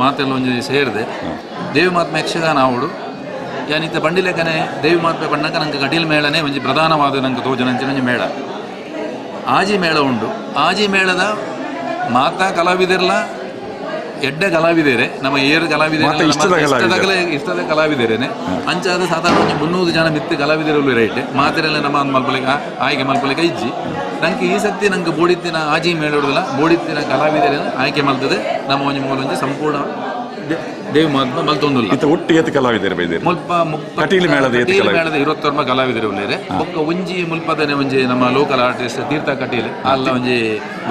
ಮಾತೆಲ್ಲ ಒಂಜಿ ಸೇರ್ದೆ ದೇವಿ ಮಹಾತ್ಮೆ ಯಕ್ಷಗಾನ ಆವೊಡು. ಯಾನ್ ಇತ್ತೆ ಬಂಡಿಲೆಕ್ಕನೆ ದೇವಿ ಮಹಾತ್ಮೆ ಪನ್ನಗ ನಂಗೆ ಕಟೀಲ್ ಮೇಳನೇ ಒಂಜಿ ಪ್ರಧಾನವಾದ ನಂಗೆ ತೋಜುನಂಚಿನ ಒಂಜಿ ಮೇಳ. ಆಜಿ ಮೇಳ ಉಂಡು. ಆಜಿ ಮೇಳದ ಮಾತಾ ಕಲಾವಿದೆರ್ಲ ಎಡ್ಡೆ ಕಲಾವಿದೆರೆ, ನಮ್ಮ ಏರ್ ಕಲಾವಿದೆರೆ ಮಾತ ಇಷ್ಟದ ಕಲಾವಿದೆರ್. ಇಷ್ಟದ ಕಲಾವಿದೆರೇನೆ. ಅಂಚಾದ ಸಾಧಾರಣ ಒಂಜಿ 300 ಜನ ಮಿತ್ತ್ ಕಲಾವಿದರು ರೈಟ್ ಮಾತೆರೆಲ್ಲ ನಮ್ಮ ಮಲ್ಪಲಿಕ್ಕೆ ಆಯ್ಕೆ ಮಲ್ಪಲಿಕ್ಕೆ ಇಜ್ಜಿ. ನಂಗೆ ಈ ಸತಿ ನಂಗೆ ಬೋಡಿತ್ತಿನ ಆಜಿ ಮೇಳೊಡುದಲ್ಲ ಬೋಡಿತ್ತಿನ ಕಲಾವಿದರೇನ ಆಯ್ಕೆ ಮಲ್ತದೆ ನಮ್ಮ ಒಂಜಿ ಮೂಲ ಒಂಜಿ ಸಂಪೂರ್ಣ ದೇವಿ ಮಹಾತ್ಮ ಮಲ್ತೊಂದುಲ್ಲ. ಇತ್ತ ಒಟ್ಟು ಏತ್ ಕಲಾವಿದರು ಬೈದೇರು? ಮುಲ್ಪ ಕಟೀಲು ಮೇಳದ ಏತ್ ಕಟೀಲು ಕಲಾವಿದರು? ಮೇಳದ 29 ಕಲಾವಿದರು ಉಲ್ಲೇರೆ. ಬೊಕ್ಕ ಒಂಜಿ ಮುಲ್ಪದನೆ ಒಂಜಿ ನಮ್ಮ ಲೋಕಲ್ ಆರ್ಟಿಸ್ಟ್ ತೀರ್ಥ ಕಟೀಲ್ ಅಲ್ಲ ಒಂಜಿ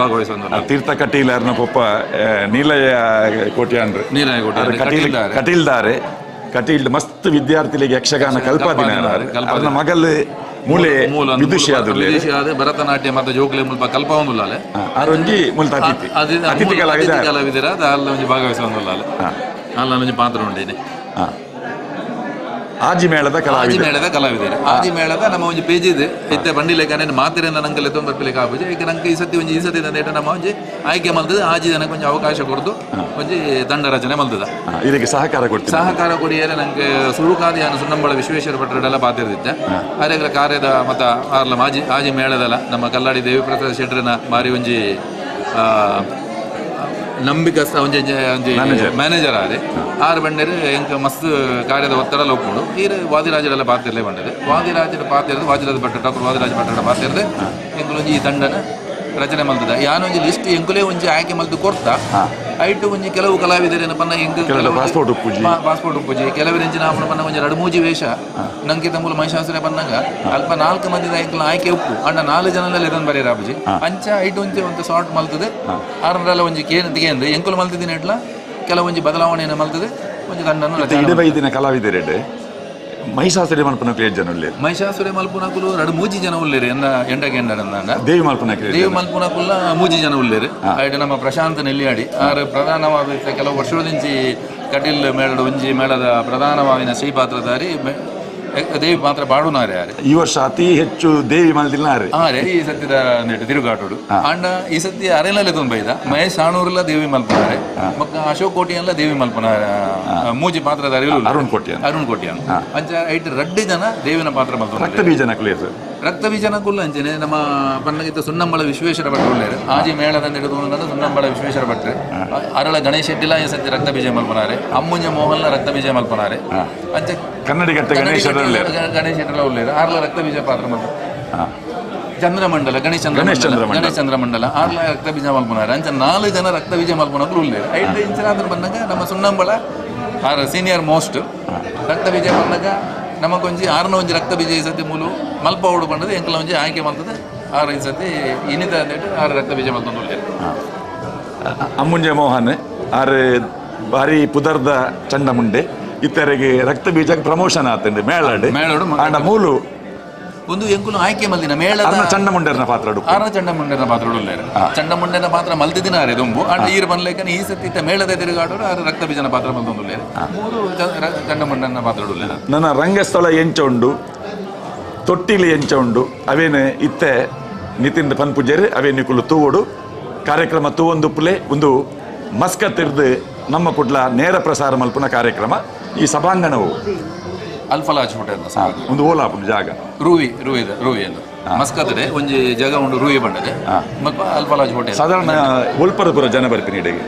ಭಾಗವಹಿಸೊಂದುಲ್ಲ. ತೀರ್ಥ ಕಟೀಲ್ ಅರ್ನ ಪೊಪ್ಪ ನೀಲಯ ಕೋಟ್ಯಾನ್ರು. ನೀಲಯ ಕೋಟ್ಯಾನ್ರು, ಆರ್ ಕಟೀಲ್ ಕಟೀಲ್ದಾರೆ. ಕಟೀಲ್ದಾರೆ. ಕಟೀಲ್ ಮಸ್ತ್ ವಿದ್ಯಾರ್ಥಿಗಳಿಗೆ ಯಕ್ಷಗಾನ ಕಲ್ಪಾದಿನ ಕಲ್ಪಾದಿನ, ಕಲ್ಪಾದಿನ. ಅರ್ನ ಮಗಲ್ ಮೂಲೆ ಮೂಲ ವಿದುಷಿ ಆದುಲ್ಲೆ. ವಿದುಷಿ ಆದ ಭರತನಾಟ್ಯ ಮತ್ತು ಜೋಕ್ಲೆ ಮುಲ್ಪ ಕಲ್ಪವೊಂದುಲ್ಲ. ಆರ್ ಒಂಜಿ ಮುಲ್ಪ ಅತಿಥಿ. ಅತಿಥಿ ಕಲಾವಿದ. ಅತಿಥಿ ಕಲಾವಿದರ ಅಲ್ಲ ಒಂಜಿ ಭಾಗವಹಿಸೊಂದುಲ್ಲ. ಅಲ್ಲ ಒಂಜಿ ಪಾತ್ರ ಉಂಡಿದೆ. ಆಜಿ ಮೇಳದ ಆಜಿ ಕಲಾವಿದ. ಮೇಳದ ಕಲಾವಿದರು. ಆಜಿ ಮೇಳದ ನಮ್ಮ ಒಂಜಿ ಪೇಜ್ ಇದೆ. ಇತ್ತೆ ಬಂಡಿ ಲೆಕ್ಕನೆ ಮಾತಿರಿಂದ ನಂಗೆ ಲೆತ್ತೊಂದು ಬರ್ಪಿಲೆಕ್ಕ ಆಪುಜಿ. ಈಗ ನಂಗೆ ಈ ಸತಿ ಒಂಜಿ ಈ ಸತಿ ತಂದೇಟ ನಮ್ಮ ಒಂಜಿ ಆಯ್ಕೆ ಮಲ್ತದೆ ಆಜಿ ಜನಕ್ಕೆ ಒಂಜಿ ಅವಕಾಶ ಕೊಡ್ದು ಒಂಜಿ ತಂಡ ರಚನೆ ಮಲ್ತದ. ಇದಕ್ಕೆ ಸಹಕಾರ ಕೊಡ್ತೀನಿ. ಸಹಕಾರ ಕೊಡಿಯರೆ ನಂಗೆ ಸುರುಕಾದ ಯಾನು ಸುನ್ನಂಬಳ ವಿಶ್ವೇಶ್ವರ ಭಟ್ರೆಲ್ಲ ಪಾತಿರ್ದಿತ್ತೆ. ಅರೆಗ್ಲ ಕಾರ್ಯದ ಮತ್ತ ಆರ್ಲ ಮಾಜಿ ಆಜಿ ಮೇಳದಲ್ಲ ನಮ್ಮ ಕಲ್ಲಾಡಿ ದೇವಿಪ್ರಸಾದ್ ಶೆಟ್ಟರನ ಬಾರಿ ಒಂಜಿ ನಂಬಿಕಸ್ತ ಒಂಜಿ ಒಂಜಿ ಮ್ಯಾನೇಜರ್. ಮ್ಯಾನೇಜರ್ ಆದೆ. ಆರು ಬಂಡೇರು ಎಂಕ ಮಸ್ತ್ ಕಾರ್ಯದ ಒತ್ತಡ ಲೋಪುಂಡು. ಈರ್ ವಾದಿರಾಜರೆಲ್ಲ ಪಾತಿರ್ಲೆ ಬಂಡೇರು. ವಾದಿರಾಜರ ಪಾತಿರ್ದು ವಾದಿರಾಜ ಭಟ್ಟ ಡಾಕ್ಟರ್ ವಾದಿರಾಜ ಭಟ್ಟರ ಪಾತಿರ್ದು ಎಂಕುಲೊಂಜಿ ಈ ತಂಡನ ರಚನೆ ಮಲ್ತದ. ಯಾನೊಂಜಿ ಲಿಸ್ಟ್ ಎಂಕುಲೇ ಒಂಜಿ ಆಯ್ಕೆ ಮಲ್ತು ಕೊರ್ತ. ಐಟು ಒಂಜಿ ಕೆಲವು ಕಲಾವಿದರೇನ ಪನ್ನ ಎಂಕ್ ಕೆಲವು ಕೆಲವು ಪಾಸ್ಪೋರ್ಟ್ ಉಪ್ಪುಜಿ. ಪಾಸ್ಪೋರ್ಟ್ ಉಪ್ಪುಜಿ. ಕೆಲವರಿಂಚಿನ ಆಪುನ ಪನ್ನ ಒಂಜಿ ರಡು ಮೂಜಿ ವೇಷ ನಂಗೆ ತಮ್ಮೂಲು ಮಹಿಷಾಸುರ ಪನ್ನಗ ಅಲ್ಪ 4 ಮಂದಿದ ಎಂಕುಲ ಆಯ್ಕೆ ಉಪ್ಪು. ಅಂಡ 4 ಜನದಲ್ಲಿ ಇದನ್ನು ಬರೆಯರ ಆಪುಜಿ. ಅಂಚ ಐಟು ಒಂಜಿ ಒಂದು ಸಾರ್ಟ್ ಮಲ್ತದೆ. ಆರನರೆಲ್ಲ ಒಂಜಿ ಕೇನ್ ತಿಗೇಂದು ಎಂಕುಲು ಮಲ್ತಿದ್ದೀನಿ ಎಟ್ಲ ಕೆಲವೊಂಜಿ ಬದಲಾವಣೆಯನ್ನು ಮಲ್ತದೆ ಒಂಜಿ ತಂಡನ್ನು ರಚನೆ ಇಡೇ ಬೈದಿನ ಕಲಾವಿದರೆಡ್ ಮಹಿಷಾಸುರ ಮಲ್ಪುನ ಏತ್ ಜನ ಉಲ್ಲೆರ್? ಮಹಿಷಾಸುರ ಮಲ್ಪುನಕುಲು ರಡು ಮೂಜಿ ಜನ ಉಲ್ಲೆರ್. ಎನ್ನ ಎಂಡ ಕೆಂಡ ದೇವಿ ಮಲ್ಪುನ ಏತ್ ದೇವಿ ಜನ? ಮಲ್ಪುನಕುಲ್ಲ ಮೂಜಿ ಜನ ಉಲ್ಲೆರ್. ಐಟ್ ನಮ್ಮ ಪ್ರಶಾಂತ್ ನೆಲ್ಲಿಯಾಡಿ ಆರ್ ಪ್ರಧಾನವಾದ ಕೆಲವು ವರ್ಷದಿಂಚಿ ಕಟೀಲ್ ಮೇಳದ ಒಂಜಿ ಮೇಳದ ಪ್ರಧಾನವಾಗಿನ ಶ್ರೀ ಪಾತ್ರಧಾರಿ ದೇವಿ ಪಾತ್ರ ಪಾಡುನಾರೆ ಆರೆ. ಈ ವರ್ಷ ಅತಿ ಹೆಚ್ಚು ದೇವಿ ಮಲ್ದಿಲ್ಲ ಆರೆ. ಆರೆ ಈ ಸತ್ಯದ ನೆಟ್ಟು ತಿರುಗಾಟೋಡು. ಅಂಡ ಈ ಸತ್ಯ ಅರೆನಲ್ಲೇ ತುಂಬ ಇದ ಮಹೇಶ್ ಸಾಣೂರ್ಲ ದೇವಿ ಮಲ್ಪನಾರೆ, ಬೊಕ್ಕ ಅಶೋಕ್ ಕೋಟಿಯನ್ಲ ದೇವಿ ಮಲ್ಪನಾರೆ. ಮೂಜಿ ಪಾತ್ರಧಾರಿ ಉಲ್ಲೆರ್. ಅರುಣ್ ಕೋಟ್ಯಾನ್. ಅರುಣ್ ಕೋಟ್ಯಾನ್. ಅಂಚ ಐಟ್ ರಡ್ಡು ಜನ ದೇವಿನ ಪಾತ್ರ ಮಲ್ತೊಂದುಲ್ಲೆರ್. ರಕ್ತ ಬೀಜನ ಕ್ಲೇಸ್. ರಕ್ತ ಬೀಜನ ಕುಲ್ಲ ಅಂಚನೆ ನಮ್ಮ ಪನ್ನಗಿತ್ತ ಸುನ್ನಂಬಳ ವಿಶ್ವೇಶ್ವರ ಭಟ್ರು ಉಲ್ಲೆರ್. ಆಜಿ ಮೇಳದ ಹಿಡಿದು ಸುನ್ನಂಬಳ ವಿಶ್ವೇಶ್ವರ ಭಟ್ರು ಅರಳ ಗಣೇಶ್ ಶೆಟ್ಟಿಲ ಈ ಸತಿ ರಕ್ತ ಬೀಜ ಮಲ್ಪನಾರೆ. ಅಮ್ಮುಂಜ ಮೋಹನ್ಲ ರಕ್ತ ಬೀಜ ಮಲ್ಪನಾರೆ. ಅಂಚ ಕನ್ನಡಿಗಟ್ಟ ಗಣೇಶ ಉಲ್ಲೆರ್. ಗಣೇಶ್ ಶೆಟ್ಟಿಲ ಉಲ್ಲೆರ್. ಆರ್ಲ ರಕ್ತ ಬೀಜ ಪಾತ್ರ ಮಲ್ಪ. ಚಂದ್ರಮಂಡಲ ಗಣೇಶ್ ಚಂದ್ರ ಗಣೇಶ್ ಚಂದ್ರಮಂಡಲ. ಗಣೇಶ್ ಚಂದ್ರಮಂಡಲ ಆರ್ಲ ರಕ್ತ ಬೀಜ ಮಲ್ಪನಾರೆ. ಅಂಚ 4 ಜನ ರಕ್ತ ಬೀಜ ಮಲ್ಪನಕ್ಲು ಉಲ್ಲೆರ್. 5 ಇಂಚಿನಾದ್ರ ಬಂದಾಗ ನಮ್ಮ ಸುನ್ನಂಬಳ ಆರ್ ಸೀನಿಯರ್ ಮೋಸ್ಟ್ ರಕ್ತ ಬೀಜ ಬಂದಾಗ ನಮಗೊಂಜಿ ಆರ್ನ ಒಂಜಿ ರಕ್ತ ಬೀಜ ಈ ಸತಿ ಮೂಲು ಮಲ್ಪ ಓಡು ಬಂದದ್ದು ಎಂಕಲ ಒಂಜಿ ಆಯ್ಕೆ ಮಲ್ತದೆ. ಆರು ಈ ಸತಿ ಇನ್ನಿತ ಅಂದೇಟ್ ಆರು ರಕ್ತ ಬೀಜ ಮಲ್ತೊಂದು ಉಲ್ಲೆರ್. ಅಮ್ಮುಂಜೆ ಮೋಹನ್ ಆರ್ ಭಾರಿ ಪುದರ್ದ ಚಂಡಮುಂಡೆ ಇತ್ತರೆಗೆ ರಕ್ತ ಬೀಜಕ್ಕೆ ಪ್ರಮೋಷನ್ ಆತಂಡೆ ಮೇಳಡ್. ಮೇಳಡ್ ಆಂಡ ಮೂಲು ಒಂದು ಎಂಕುಲು ಆಯ್ಕೆ ಮಲ್ದಿನ ಮೇಳದ ಅರ್ನ ಚಂಡಮುಂಡರ್ನ ಪಾತ್ರ ಉಡುಪು. ಆರ್ನ ಚಂಡಮುಂಡನ ಪಾತ್ರ ಉಲ್ಲೆರ್. ಚಂಡಮುಂಡನ ಪಾತ್ರ ಮಲ್ತಿದಿನ ಆರೆ ದುಂಬು. ಆಂಡ ಈರ್ ಬನ್ಲೇಕನ ಈ ಸತಿ ಇತ್ತ ಮೇಳದ ತಿರುಗಾಡೋರು ಆರು ರಕ್ತ ಬೀಜನ ಪಾತ್ರ ಮಲ್ತೊಂದು ಉಲ್ಲೆರ್. ಮೂರು ಚಂಡಮುಂಡನ ಪಾತ್ರ ಉಲ್ಲೆರ್. ನನ್ನ ರಂಗಸ್ಥಳ ಎಂಚ ಉಂಡು, ತೊಟ್ಟಿಲು ಎಂಚ ಉಂಡು, ಅವೇನು ಇತ್ತೆ ನಿತಿನ್ ಪನ್ಪುಜೇರು ಅವೇ ನಿಕುಲು ತೂವೊಡು. ಕಾರ್ಯಕ್ರಮ ತೂವೊಂದುಪ್ಪುಲೆ. ಒಂದು ಮಸ್ಕತ್ ಇರ್ದು ನಮ್ಮ ಕುಡ್ಲ ನೇರ ಪ್ರಸಾರ ಮಲ್ಪುನ ಕಾರ್ಯಕ್ರಮ. ಈ ಸಭಾಂಗಣವು ಅಲ್ಫಲಾಜ್ ಹೋಟೆಲ್ ಸಭಾಂಗಣ. ಒಂದು ಓಲಾಪುಂಡು ಜಾಗ. ರೂವಿ, ರೂವಿ ರೂವಿ ಎಂದು ಮಸ್ಕತ್ಡೆ ಒಂಜಿ ಜಾಗ ಉಂಡು ರೂವಿ ಬಂಡದೆ ಮುಲ್ಪ ಅಲ್ಫಲಾಜ್ ಹೋಟೆಲ್. ಸಾಧಾರಣ ಒಲ್ಪರಪುರ ಜನ ಬರ್ಪಿನಿ ಇಡೆಗೆ?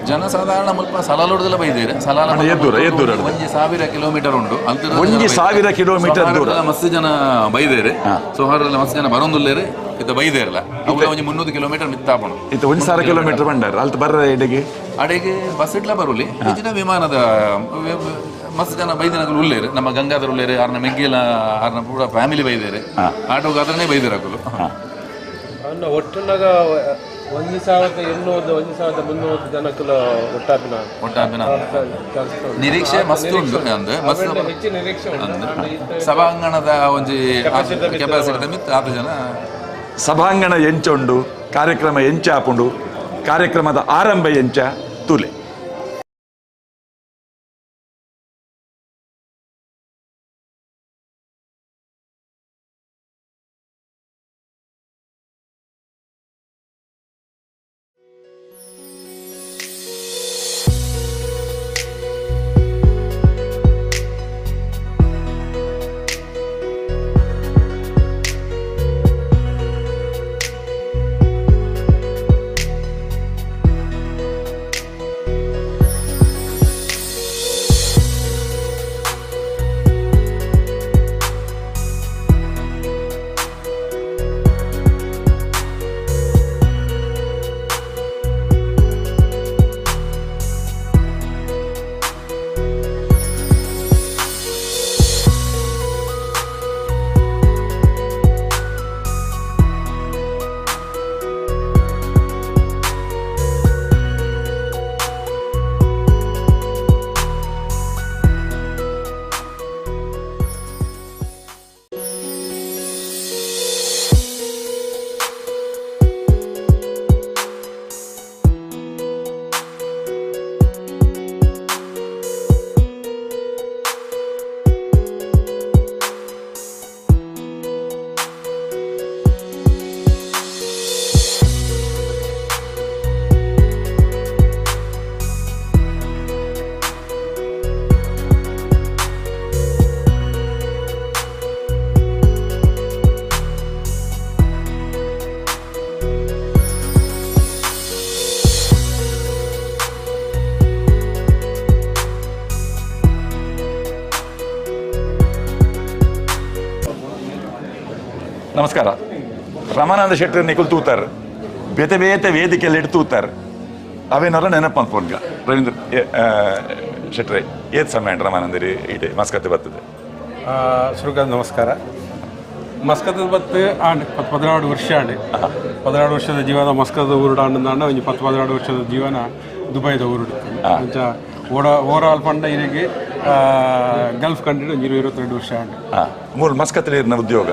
ಜನ ಸಾಧಾರಣ ಮುಲ್ಪ ಸಲಾಲುಡ್ದೆಲ್ಲ ಬೈದೇರು. ಸಲಾಲ ಅಣ್ಣ, ಎದ್ದೂರ, ಎದ್ದೂರ ಅಡ್ದು. ಒಂಜಿ 1000 ಕಿಲೋಮೀಟರ್ ಉಂಟು. ಅಲ್ತದ ಒಂಜಿ ಜನ ಬೈದೇರು. 1000 ಕಿಲೋಮೀಟರ್ ದೂರ. ಸೊಹಾರದೆಲ್ಲ ಮಸ್ತ್ ಜನ ಬೈದೇರು. ಸೊಹಾರದೆಲ್ಲ ಮಸ್ತ್ ಜನ ಬರೋಂದುಲ್ಲೇರು. ಇತ್ತ ಬೈದೇರಲ್ಲ ಅವುಲ ಒಂಜಿ 300 ಕಿಲೋಮೀಟರ್ ಮಿತ್ತಾಪುಂಡು. ಇತ್ತ 1000 ಕಿಲೋಮೀಟರ್ ಬಂಡಾರ ಅಲ್ತ ಬರ್ರ ಇಡೆಗೆ? ಅಡೆಗೆ ಬಸ್ ಇಡ್ಲ ಬರುಲಿ. ಇಜ್ಜಿಡ ವಿಮಾನದ ಮಸ್ತ್ ಜನ ಬೈದಿನಕುಲು ಉಲ್ಲೇರು. ನಮ್ಮ ಗಂಗಾಧರ್ ಉಲ್ಲೇರು, ಆರ್ನ ಮೆಗ್ಗಿಲ ಆರ್ನ ಪೂರ ಫ್ಯಾಮಿಲಿ ಬೈದೇರು. ಆಟೋಗಾದ್ರನೇ ಬೈದೇರು ಅಕುಲು. ಅನ್ನ ಒಟ್ಟುನಗ 1800 1300 ಜನಕ್ಕುಲ ಒಟ್ಟಾಪಿನ ಒಟ್ಟಾಪಿನ ನಿರೀಕ್ಷೆ ಮಸ್ತ್ ಉಂಟು ಅಂದ್ ಮಸ್ತ್ ಹೆಚ್ಚು ನಿರೀಕ್ಷೆ ಉಂಟು. ಸಭಾಂಗಣದ ಒಂಜಿ ಕೆಪಾಸಿಟಿ ಮಿತ್ ಆತು ಜನ. ಸಭಾಂಗಣ ಎಂಚ ಉಂಡು, ಕಾರ್ಯಕ್ರಮ ಎಂಚ ಆಪುಂಡು, ಕಾರ್ಯಕ್ರಮದ ಆರಂಭ ಎಂಚ ತೂಲೆ. ನಮಸ್ಕಾರ. ರಮಾನಂದ ಶೆಟ್ಟರ್ ನಿಕುಲ್ ತೂತಾರ್ ಬೇತೆ ಬೇತೆ ವೇದಿಕೆಯಲ್ಲಿ ಇಟ್ಟು ತೂತಾರ್ ಅವೇನಾರ ನೆನಪು ಅನ್ಪೋನ್ಗ. ರವೀಂದ್ರ ಶೆಟ್ರೆ ಏತ್ ಸಮಯ ರಮಾನಂದರಿ ಇಡೆ ಮಸ್ಕತ್ ಬರ್ತದೆ. ಸುರುಗ ನಮಸ್ಕಾರ. ಮಸ್ಕತ್ ಬತ್ತು ಆಂಡ್ 10-16 ವರ್ಷ ಆಂಡ್ 16 ವರ್ಷದ ಜೀವನ ಮಸ್ಕದ ಊರುಡ ಆಂಡ ಒಂಜಿ 10-16 ವರ್ಷದ ಜೀವನ ದುಬೈದ ಊರುಡು ಅಂಚ ಓವರ್ ಆಲ್ ಪಂಡ ಇರೆಗೆ ಗಲ್ಫ್ ಕಂಟ್ರಿ ಒಂಜಿ 22 ವರ್ಷ ಆಂಡ್. ಮೂರು ಮಸ್ಕತ್ ಉದ್ಯೋಗ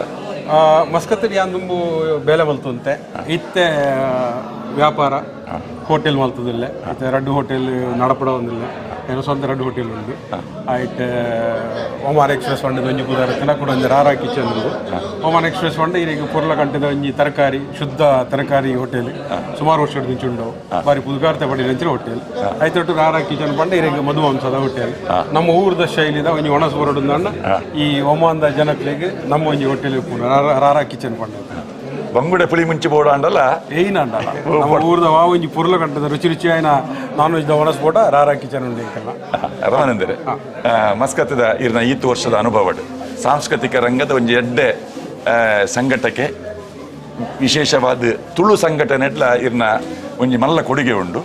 ಮಸ್ಕತ್ ಯಾನ್ ದುಂಬು ಬೇಲೆ ಮಲ್ತುಂತೆ ಇತ್ತೆ ವ್ಯಾಪಾರ ಹೋಟೆಲ್ ಮಲ್ತದಿಲ್ಲ ಇತ್ತೆ ರಡ್ಡು ಹೋಟೆಲ್ ನಡಪಡ ಒಂದಿಲ್ಲ ಏನೋ ಸ್ವಂತ ರಡ್ಡು ಹೋಟೆಲ್ ಉಂಡು. ಆಯ್ತು ಒಮಾನ್ ಎಕ್ಸ್ಪ್ರೆಸ್ ಫಂಡ್ ಒಂಜಿ ಪುದಾರ ಕೂಡ ಒಂಜಿ ರಾರಾ ಕಿಚನ್ ಉಂಡು. Oman express fund ಈಗ ಪೊರ್ಲ ಕಂಟದ ಒಂಜಿ ತರಕಾರಿ ಶುದ್ಧ ತರಕಾರಿ ಹೋಟೆಲ್ ಸುಮಾರು ವರ್ಷದ ಮುಂಚೆ ಉಂಡು ಬಾರಿ ಪುದುಗಾರ್ತೆ ಪಡಿನ ಹೋಟೆಲ್. ಆಯ್ತೊಟ್ಟು ರಾರಾ ಕಿಚನ್ ಪಂಡ ಇರೆಗ್ ಮಧುವಂಸದ ಹೋಟೆಲ್ ನಮ್ಮ ಊರದ ಶೈಲಿದ ಒಂಜಿ ಒಣಸು ಬರೋಡು ಈ ಒಮಾನ್ದ ಜನಕ್ಲೆಗ್ ನಮ್ಮ ಒಂಜಿ ಹೋಟೆಲ್ ರಾರಾ ಕಿಚನ್ ಪಂಡ ಬಂಗುಡೆ ಪುಳಿ ಮುಂಚೆ ಬೋಡ ಅಂಡಲ್ಲ ಏನಾಂಡಲ್ಲ ನಮ್ಮ ಊರದ ವಾ ಒಂಜಿ ಪೊರ್ಲ ಕಂಟದ ರುಚಿ ರುಚಿಯಾಯಿನ ನಾನ್ ವೆಜ್ ಒಣಸು ಬೋಡ ರಾರಾ ಕಿಚನ್ ಉಂಡು. ರಮಾನಂದರೆ ಮಸ್ಕತ್ತದ ಇರ್ನ ಈತು ವರ್ಷದ ಅನುಭವ ಸಾಂಸ್ಕೃತಿಕ ರಂಗದ ಒಂಜಿ ಎಡ್ಡೆ ಸಂಘಟಕ್ಕೆ ವಿಶೇಷವಾದ ತುಳು ಸಂಘಟನೆ ಎಡ್ಲ ಇರ್ನ ಒಂಜಿ ಮಲ್ಲ ಕೊಡುಗೆ ಉಂಡು.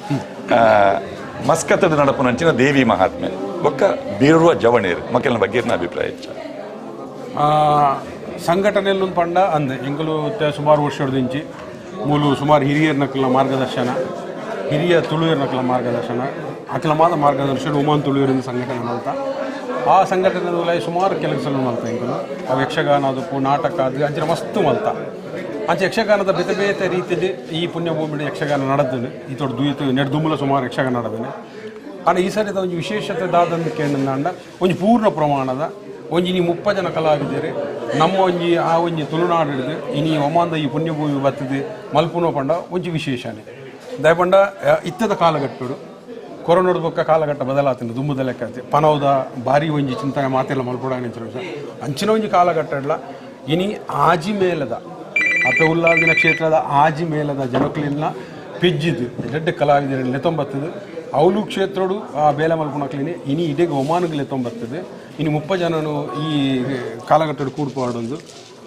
ಮಸ್ಕತ್ತದ ನಡಪುನಂಚಿನ ದೇವಿ ಮಹಾತ್ಮೆ ಬೊಕ್ಕ ಬೀರುವ ಜವಣೇರು ಮಕ್ಕಳ ಬಗ್ಗೆ ಇರ್ನ ಅಭಿಪ್ರಾಯ ಹೆಚ್ಚ. ಸಂಘಟನೆಯಲ್ಲೊಂದು ಪಂಡ ಅಂದೆ ಎಂಕಲು ಸುಮಾರು ವರ್ಷದಿಂಚಿ ಮೂಲು ಸುಮಾರು ಹಿರಿಯರ್ ನಕಲ ಮಾರ್ಗದರ್ಶನ ಹಿರಿಯ ತುಳುವಿಯರ್ ನಕಲ ಮಾರ್ಗದರ್ಶನ ಅಖಿಲಮಾದ ಮಾರ್ಗದರ್ಶನ ಉಮಾನ್ ತುಳುವಿಯರಿಂದ ಸಂಘಟನೆ ಮಲ್ತ ಆ ಸಂಘಟನೆ ಸುಮಾರು ಕೆಲಸಗಳು ಮಲ್ತ ಎಂಕಲು ಆ ಯಕ್ಷಗಾನ ಅದಕ್ಕೂ ನಾಟಕ ಅದು ಅಂಚಿನ ಮಸ್ತು ಮಲ್ತ ಅಂಚೆ ಯಕ್ಷಗಾನದ ಬೇತೆ ಬೇತೆ ರೀತಿಯಲ್ಲಿ ಈ ಪುಣ್ಯಭೂಮಿ ಯಕ್ಷಗಾನ ನಡೆದನು ಈ ತೊಡ ದುಯ್ತು ನೆಡ್ದುಮೂಲ ಸುಮಾರು ಯಕ್ಷಗಾನ ನಡೆದನು. ಆಂಡ ಈ ಸರಿದ ಒಂಜಿ ವಿಶೇಷತೆ ದಾದಂದು ಕೇಂದ್ರ ಒಂಜಿ ಪೂರ್ಣ ಪ್ರಮಾಣದ ಒಂಜಿ ನೀ 30 ಜನ ಕಲಾವಿದರು ನಮ್ಮ ಒಂಜಿ ಆ ಒಂಜಿ ತುಳುನಾಡು ಹಿಡಿದು ಇನಿ ಒಮಾನ್ದ ಈ ಪುಣ್ಯಭೂಮಿ ಬರ್ತದೆ ಮಲ್ಪುನೋ ಪಂಡ ಒಂಜಿ ವಿಶೇಷನೇ. ದಯಪಂಡ ಇತ್ತದ ಕಾಲಘಟ್ಟಡು ಕೊರೋನಾದ ಬೊಕ್ಕ ಕಾಲಘಟ್ಟ ಬದಲಾತಂಡು ದುಂಬುದ ಲೆಕ್ಕ ಪನೌದ ಭಾರಿ ಒಂಜಿ ಚಿಂತನೆ ಮಾತೆಲ್ಲ ಮಲ್ಪುಡ ಅಂಚಿನ ಒಂಜಿ ಕಾಲಘಟ್ಟಡ್ಲ ಇನಿ ಆಜಿ ಮೇಲದ ಅಪ್ಪ ಉಲ್ಲಾದಿನ ಕ್ಷೇತ್ರದ ಆಜಿ ಮೇಲದ ಜನಕ್ಲಿನ ಪೆಜ್ಜಿದ್ದು ಎಡ್ಡೆ ಕಲಾವಿದರು ಲೆತ್ತೊಂಬತ್ತದು ಅವಲು ಕ್ಷೇತ್ರಡು ಆ ಬೇಲೆ ಮಲ್ಪುನಕ್ಲಿನಿ ಇನಿ ಇಡೀ ಒಮಾನುಗಳು ಲೆತ್ತೊಂಬತ್ತದು ಇನ್ನು 30 ಜನನು ಈ ಕಾಲಘಟ್ಟಡು ಕೂಡ್ಪಾಡೊಂದು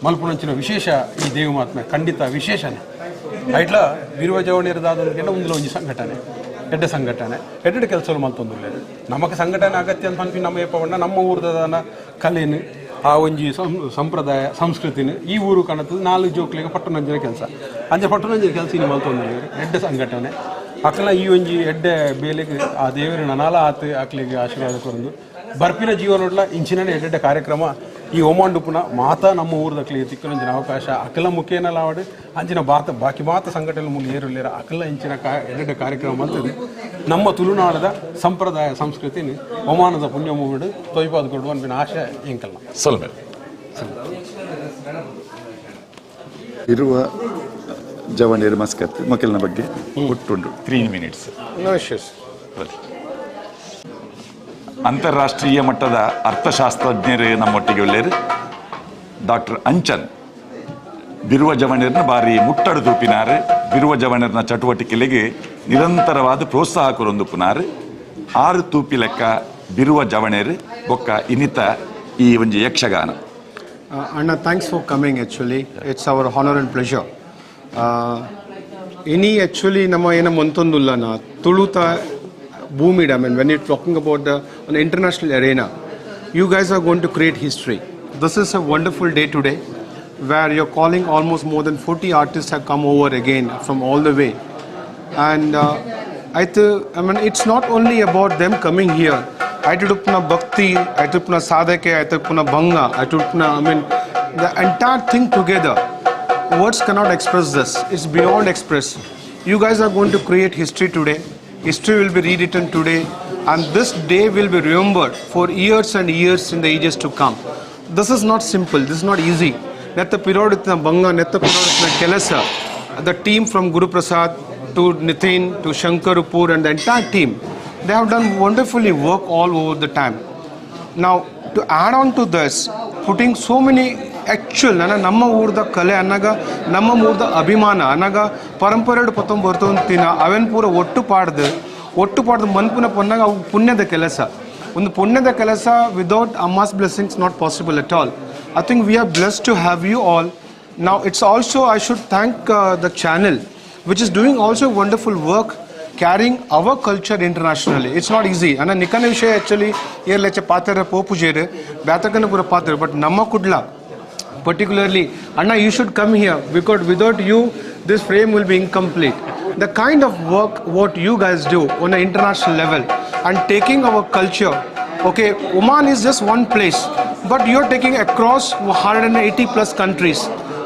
ಮಲ್ಪುನಂಚಿನ ವಿಶೇಷ ಈ ದೇವ ಮಹಾತ್ಮೆ ಖಂಡಿತ ವಿಶೇಷನೇ. ಐಟ್ಲ ಬಿರುವ ಜವಣಿಯರದಾದಂತ ಒಂದು ಒಂಜಿ ಸಂಘಟನೆ ಎಡ್ಡೆ ಸಂಘಟನೆ ಎಡ್ಡೆ ಕೆಲಸಗಳು ಮಲ್ತೊಂದುಲ್ಲೆ ನಮಕ್ ಸಂಘಟನೆ ಅಗತ್ಯ ಅಂತ ಅನ್ಪಿ ನಮ್ಮ ಏಪವಣ್ಣ ನಮ್ಮ ಊರ್ದನ ಕಲೆನು ಆ ಒಂಜಿ ಸಂಪ್ರದಾಯ ಸಂಸ್ಕೃತಿನ ಈ ಊರು ಕಾಣುತ್ತದೆ 4 ಜೋಕ್ಲಿಗೆ ಪಟ್ಟಣಂಜಿನ ಕೆಲಸ ಅಂಚೆ ಪಟ್ಟಣಂಜಿನ ಕೆಲಸ ಇನ್ನು ಮಲ್ತೊಂದುಲ್ಲೆ ಎಡ್ಡೆ ಸಂಘಟನೆ ಅಕ್ಲ ಈ ಒಂಜಿ ಎಡ್ಡೆ ಬೇಲೆಗೆ ಆ ದೇವರಿನ ಅನಾಲ ಆತ ಅಕ್ಲಿಗೆ ಆಶೀರ್ವಾದ ಕೊರಂದು ಬರ್ಪಿನ ಜೀವನೋಡ್ಲ ಇಂಚಿನ ಎಡ್ಡೆಡ್ಡೆ ಕಾರ್ಯಕ್ರಮ ಈ ಒಮಾಂಡುಪುನ ಮಾತಾ ನಮ್ಮ ಊರ್ದಕ್ಲಿಗೆ ತಿಕ್ಕನಂಚಿನ ಅವಕಾಶ ಅಕಲ ಮುಖೇನಲಾವಡು ಅಂಚಿನ ಬಾತ ಬಾಕಿ ಮಾತ ಸಂಘಟನೆ ಮೂಲ ಏರುಲ್ಲೇರ ಅಕಲ ಇಂಚಿನ ಎಡ್ಡೆಡ್ಡೆ ಕಾರ್ಯಕ್ರಮ ಅಂತದೆ ನಮ್ಮ ತುಳುನಾಡದ ಸಂಪ್ರದಾಯ ಸಂಸ್ಕೃತಿನಿ ಒಮಾನದ ಪುಣ್ಯ ಮೂವಿಡು ತೊಯ್ಪಾದ ಕೊಡುವ ಅನ್ಪಿನ ಆಶೆ ಎಂಕಲ್ನ. ಸೊಲ್ಮೆ ಇರುವ ಜವಣಿಯರು ಮಸ್ಕತ್ ಮಕ್ಕಳ ಬಗ್ಗೆ ಒಟ್ಟುಂಡು 3 minutes. ಅಂತಾರಾಷ್ಟ್ರೀಯ ಮಟ್ಟದ ಅರ್ಥಶಾಸ್ತ್ರಜ್ಞರು ನಮ್ಮೊಟ್ಟಿಗೆ ಒಳ್ಳೆಯರು ಡಾಕ್ಟರ್ ಅಂಚನ್ ಬಿರುವ ಜವಣಿಯರನ್ನ ಬಾರಿ ಮುಟ್ಟಡು ತೂಪಿನಾರು ಬಿರುವ ಜವಣಿಯರನ್ನ ಚಟುವಟಿಕೆಗಳಿಗೆ ನಿರಂತರವಾದ ಪ್ರೋತ್ಸಾಹ ಕೊರೊಂದುಪ್ಪುನಾರು 6 ತೂಪಿ ಲೆಕ್ಕ ಬಿರುವ ಜವಣಿಯರು ಬೊಕ್ಕ ಇನ್ನಿತ ಈ ಒಂಜಿ ಯಕ್ಷಗಾನ. ಅಣ್ಣ, thanks for coming. Actually it's our honour and pleasure. ಇನಿ ಆ್ಯಕ್ಚುಲಿ ನಮ್ಮ ಏನ ಮಂತೊಂದುಲ್ಲನ ತುಳುತ ಭೂಮಿಡ್. I mean, when you're talking about the on international arena, you guys are going to create history. This is a wonderful day today, where you're calling almost more than 40 artists have come over again from all the way. And I mean, it's not only about them coming here. I took puna bhakti, I took puna sadhake, I took puna bhanga, I took puna, I mean, the entire thing together. Words cannot express this. It's beyond express. You guys are going to create history today. History will be rewritten today, and this day will be remembered for years and years in the ages to come. This is not simple. This is not easy. Netta piroditna bhanga, netta piroditna kelasa. The team from Guru Prasad to Nitin to Shankar Upur and the entire team, they have done wonderfully work all over the time. Now, to add on to this, putting so many actual ನನ್ನ ನಮ್ಮ ಊರ್ದ ಕಲೆ ಅನ್ನಾಗ ನಮ್ಮ ಊರ್ದ ಅಭಿಮಾನ ಅನ್ನಾಗ ಪರಂಪರೆ ಪತ್ತೊಂಬರ್ತೊಂತಿನ ಅವೇನು ಪೂರ ಒಟ್ಟು ಪಾಡ್ದು ಒಟ್ಟು ಪಾಡ್ದು ಮನ್ಪುನ ಪೊನ್ನಾಗ ಅವು ಪುಣ್ಯದ ಕೆಲಸ. ಒಂದು ಪುಣ್ಯದ ಕೆಲಸ without Amma's blessings not possible at all. I think we are blessed to have you all. Now it's also, I should thank the channel, which is doing also wonderful work carrying our culture internationally. It's not easy. And ನಿಕನ ವಿಷಯ actually ಏರ್ಲೆಚ್ಚ ಪಾತ್ರ ಪೋಪುಜೇರು ಬ್ಯಾತಕನ ಪೂರ ಪಾತ್ರ, but ನಮ್ಮ Kudla particularly, Anna, you should come here because without you this frame will be incomplete. The kind of work what you guys do on an international level and taking our culture, okay, Oman is just one place, but you're taking across 180 plus countries.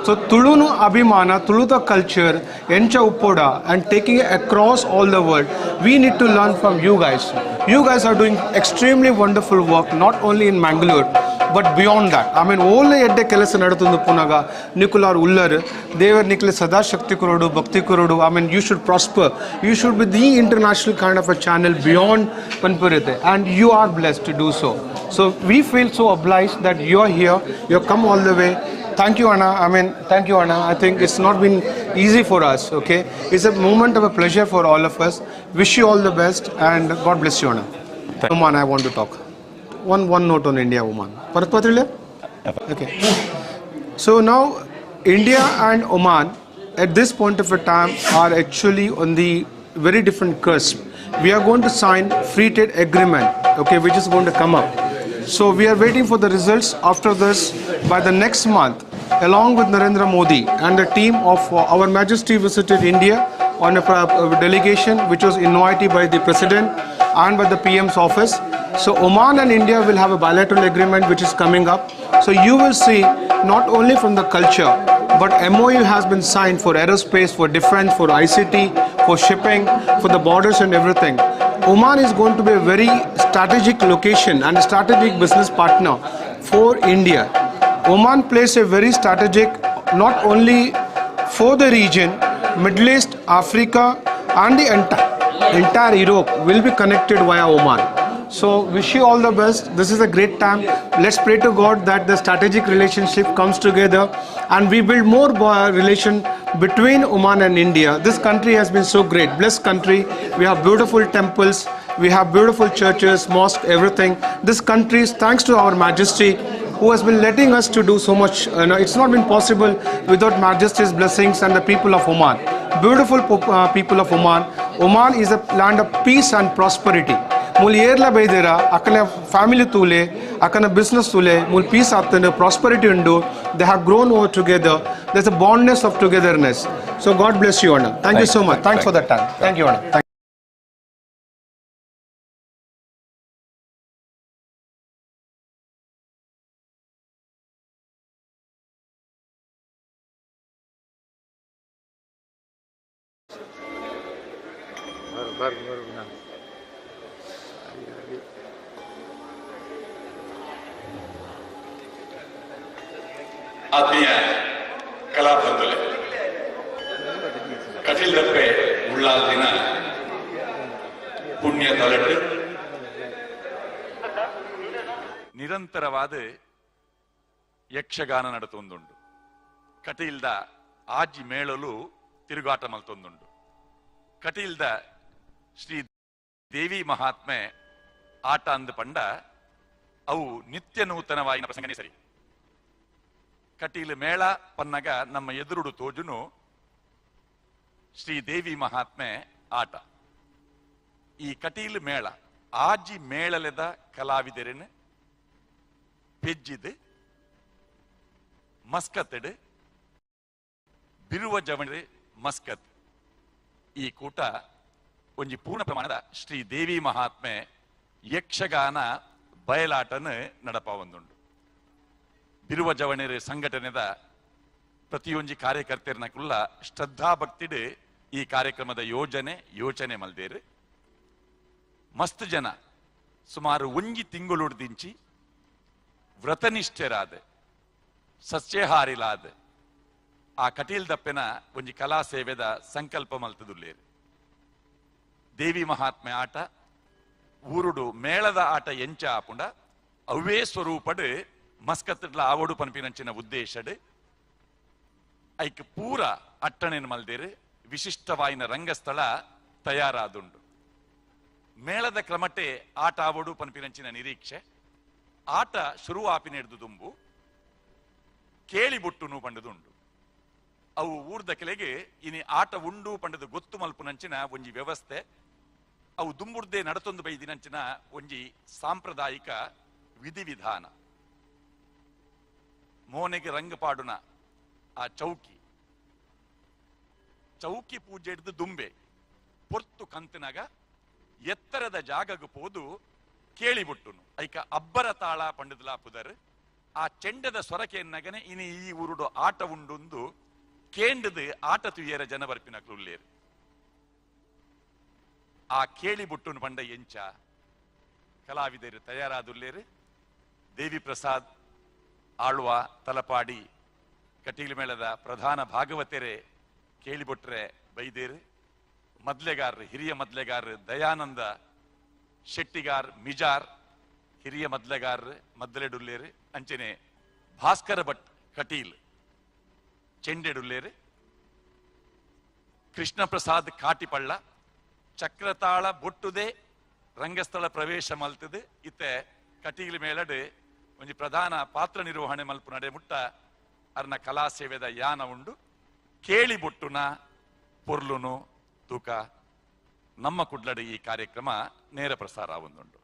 So Tulunu Abhimana, Tuluta culture, Encha Uppoda, and taking it across all the world. We need to learn from you guys. You guys are doing extremely wonderful work, not only in Mangalore, but beyond that. I mean, all ಎಡ್ಡೆ ಕೆಲಸ ನಡತೊಂದು ಪುನಗ ನಿಕುಲಾರ್ ಉಲ್ಲರ್ ದೇವರ್ ನಿಕ್ಲೆ ಸದಾ ಶಕ್ತಿ ಕೊರಡು ಭಕ್ತಿ ಕೊರಡು. I mean, you should prosper. You should be the international kind of a channel beyond ಪನ್ಪುರಿತೆ, and you are blessed to do so. So we feel so obliged that you are here, you have come all the way. Thank you, Anna. I mean, thank you, Anna. I think it's not been easy for us, okay? It's a moment of a pleasure for all of us. Wish you all the best and God bless you, Anna. Oman, I want to talk. One note on India, Oman. Bharat Patrilya? Okay. So now, India and Oman at this point of a time are actually on the very different cusp. We are going to sign free trade agreement, okay, which is going to come up. So we are waiting for the results after this by the next month, along with Narendra Modi and the team of Our Majesty visited India on a delegation which was invited by the President and by the PM's office. So Oman and India will have a bilateral agreement which is coming up. So you will see not only from the culture, but MOU has been signed for aerospace, for defense, for ICT, for shipping, for the borders and everything. Oman is going to be a very strategic location and a strategic business partner for India. Oman plays a very strategic, not only for the region, Middle East, Africa, and the entire Europe will be connected via Oman. So wish you all the best. This is a great time. Let's pray to God that the strategic relationship comes together and we build more relation between Oman and India. This country has been so great, blessed country. We have beautiful temples, we have beautiful churches, mosques, everything. This country is thanks to Our Majesty, who has been letting us to do so much. It's not been possible without Majesty's blessings and the people of Oman. Beautiful people of Oman. Oman is a land of peace and prosperity. ಮೂಲು ಏರ್ಲ ಬೈದೇರ ಅಕ್ಕನ family ತೂಲೆ ಅಕ್ಕನ business ತೂಲೆ ಮೂಲು piece ಆಗ್ತದೆ, prosperity ಉಂಡು. They have grown over together. There's a bondness of togetherness. So God bless you, ಅಣ್ಣ. Thank you so much. Thanks for the time. Thank you, ಅಣ್ಣ. Thank ಆತ್ಮೀಯ ಕಲಾಬಂಧುಲೆ, ಕಟೀಲ್ದಪ್ಪೆ ಉಳ್ಳಾಲ್ದಿನ ಪುಣ್ಯ ತಲಟು ನಿರಂತರವಾದ ಯಕ್ಷಗಾನ ನಡತೊಂದುಂಡು. ಕಟೀಲ್ದ ಆಜಿ ಮೇಳಲು ತಿರುಗಾಟ ಮಲ್ತೊಂದುಂಡು. ಕಟೀಲ್ದ ಶ್ರೀ ದೇವಿ ಮಹಾತ್ಮೆ ಆಟ ಅಂದ ಪಂಡ ಅವು ನಿತ್ಯ ನೂತನವಾಗಿ ಪ್ರಸಂಗನೇ ಸರಿ. ಕಟೀಲು ಮೇಳ ಪನ್ನಗ ನಮ್ಮ ಎದುರುಡು ತೋಜುನು ಶ್ರೀ ದೇವಿ ಮಹಾತ್ಮೆ ಆಟ. ಈ ಕಟೀಲು ಮೇಳ ಆಜಿ ಮೇಳಲೆದ ಕಲಾವಿದರೆನ್ ಪೆಜ್ಜಿದ್ ಮಸ್ಕತ್ಡ್ ಬಿರುವ ಜವಣಿ ಮಸ್ಕತ್ ಈ ಕೂಟ ಒಂಜಿ ಪೂರ್ಣ ಪ್ರಮಾಣದ ಶ್ರೀ ದೇವಿ ಮಹಾತ್ಮೆ ಯಕ್ಷಗಾನ ಬಯಲಾಟನ ನಡಪಾವೊಂದುಂಡು. ಬಿರುವ ಜವಣೆರೆ ಸಂಘಟನೆದ ಪ್ರತಿಯೊಂಜಿ ಕಾರ್ಯಕರ್ತರನಕುಲ್ಲ ಶ್ರದ್ಧಾಭಕ್ತಿಡ್ ಈ ಕಾರ್ಯಕ್ರಮದ ಯೋಜನೆ ಯೋಚನೆ ಮಲ್ದೇರು. ಮಸ್ತ್ ಜನ ಸುಮಾರು ಒಂಜಿ ತಿಂಗುಳುಡ್ದಿಂಚಿ ವ್ರತನಿಷ್ಠರಾದ ಸಸ್ಯಹಾರಿಲಾದ ಆ ಕಟೀಲ್ ದಪ್ಪೆನ ಒಂಜಿ ಕಲಾ ಸೇವೆದ ಸಂಕಲ್ಪ ಮಲ್ತದುಲ್ಲೇರು. ದೇವಿ ಮಹಾತ್ಮೆ ಆಟ ಊರುಡು ಮೇಳದ ಆಟ ಎಂಚ ಆಪುಂಡ ಅವೇ ಸ್ವರೂಪಡು ಮಸ್ಕತ್ಡ್ಲ ಆವಡು ಪನ್ಪಿನಂಚಿನ ಉದ್ದೇಶಡ್ ಐಕ್ ಪೂರ ಅಟ್ಟಣೆನ್ ಮಲ್ದೇರು. ವಿಶಿಷ್ಟವಾಯಿನ ರಂಗಸ್ಥಳ ತಯಾರಾದುಂಡು. ಮೇಳದ ಕ್ರಮಟೆ ಆಟ ಆವಡು ಪನ್ಪಿನಂಚಿನ ನಿರೀಕ್ಷೆ. ಆಟ ಶುರು ಆಪಿನೆಡ್ದು ದುಂಬು ಕೇಳಿ ಬುಟ್ಟುನು ಪಂಡದುಂಡು. ಅವು ಊರ್ದಕೆಲೆಗೆ ಇನಿ ಆಟ ಉಂಡು ಪಂಡದು ಗೊತ್ತು ಮಲ್ಪುನಂಚಿನ ಒಂಜಿ ವ್ಯವಸ್ಥೆ. ಅವು ದುಂಬುರ್ದೆ ನಡತೊಂದು ಬೈದಿನಂಚಿನ ಒಂಜಿ ಸಾಂಪ್ರದಾಯಿಕ ವಿಧಿವಿಧಾನ. ಮೋನೆಗೆ ರಂಗ ಪಾಡುನ ಆ ಚೌಕಿ, ಚೌಕಿ ಪೂಜೆ ಹಿಡ್ದು ದುಂಬೆ ಪೊರ್ತು ಕಂತಿನಾಗ ಎತ್ತರದ ಜಾಗಗ್ ಪೋದು ಕೇಳಿಬುಟ್ಟುನು. ಐಕ ಅಬ್ಬರ ತಾಳ ಪಂಡದಲಾ ಪುದರ್. ಆ ಚೆಂಡದ ಸೊರಕೆಯನ್ನಗನೆ ಇನಿ ಈ ಊರುಡು ಆಟ ಉಂಡುಂದು ಕೇಂಡದು ಆಟ ತುಯ್ಯರ ಜನ ಬರ್ಪಿನ ಉಲ್ಲೇರು. ಆ ಕೇಳಿಬುಟ್ಟುನು ಪಂಡ ಎಂಚ ಕಲಾವಿದರು ತಯಾರಾದುಲ್ಲೇರು. ದೇವಿ ಪ್ರಸಾದ್ ಆಳ್ವ ತಲಪಾಡಿ ಕಟೀಲು ಮೇಳದ ಪ್ರಧಾನ ಭಾಗವತೆರೆ ಕೇಳಿಬೊಟ್ರೆ ಬೈದೇರು. ಮದ್ಲೆಗಾರರು, ಹಿರಿಯ ಮದ್ಲೆಗಾರರು ದಯಾನಂದ ಶೆಟ್ಟಿಗಾರ್ ಮಿಜಾರ್ ಹಿರಿಯ ಮದ್ಲೆಗಾರರು ಮದ್ದಲೆಡುಲ್ಲೇರು. ಅಂಚನೆ ಭಾಸ್ಕರ ಭಟ್ ಕಟೀಲ್ ಚೆಂಡೆಡುಲ್ಲೇರು. ಕೃಷ್ಣ ಪ್ರಸಾದ್ ಕಾಟಿಪಳ್ಳ ಚಕ್ರತಾಳ ಬೊಟ್ಟುದೆ ರಂಗಸ್ಥಳ ಪ್ರವೇಶ ಮಲ್ತದೆ. ಇತ್ತೆ ಕಟೀಲ್ ಮೇಳಡು ಒಂಜಿ ಪ್ರಧಾನ ಪಾತ್ರ ನಿರ್ವಹಣೆ ಮಲ್ಪು ನಡೆ ಮುಟ್ಟ ಅರ್ನ ಕಲಾ ಸೇವೆದ ಯಾನ ಉಂಡು. ಕೇಳಿ ಬೊಟ್ಟುನ ಪೊರ್ಲುನು ತೂಕ ನಮ್ಮ ಕುಡ್ಲಡು ಈ ಕಾರ್ಯಕ್ರಮ ನೇರ ಪ್ರಸಾರ ಒಂದುಂಡು.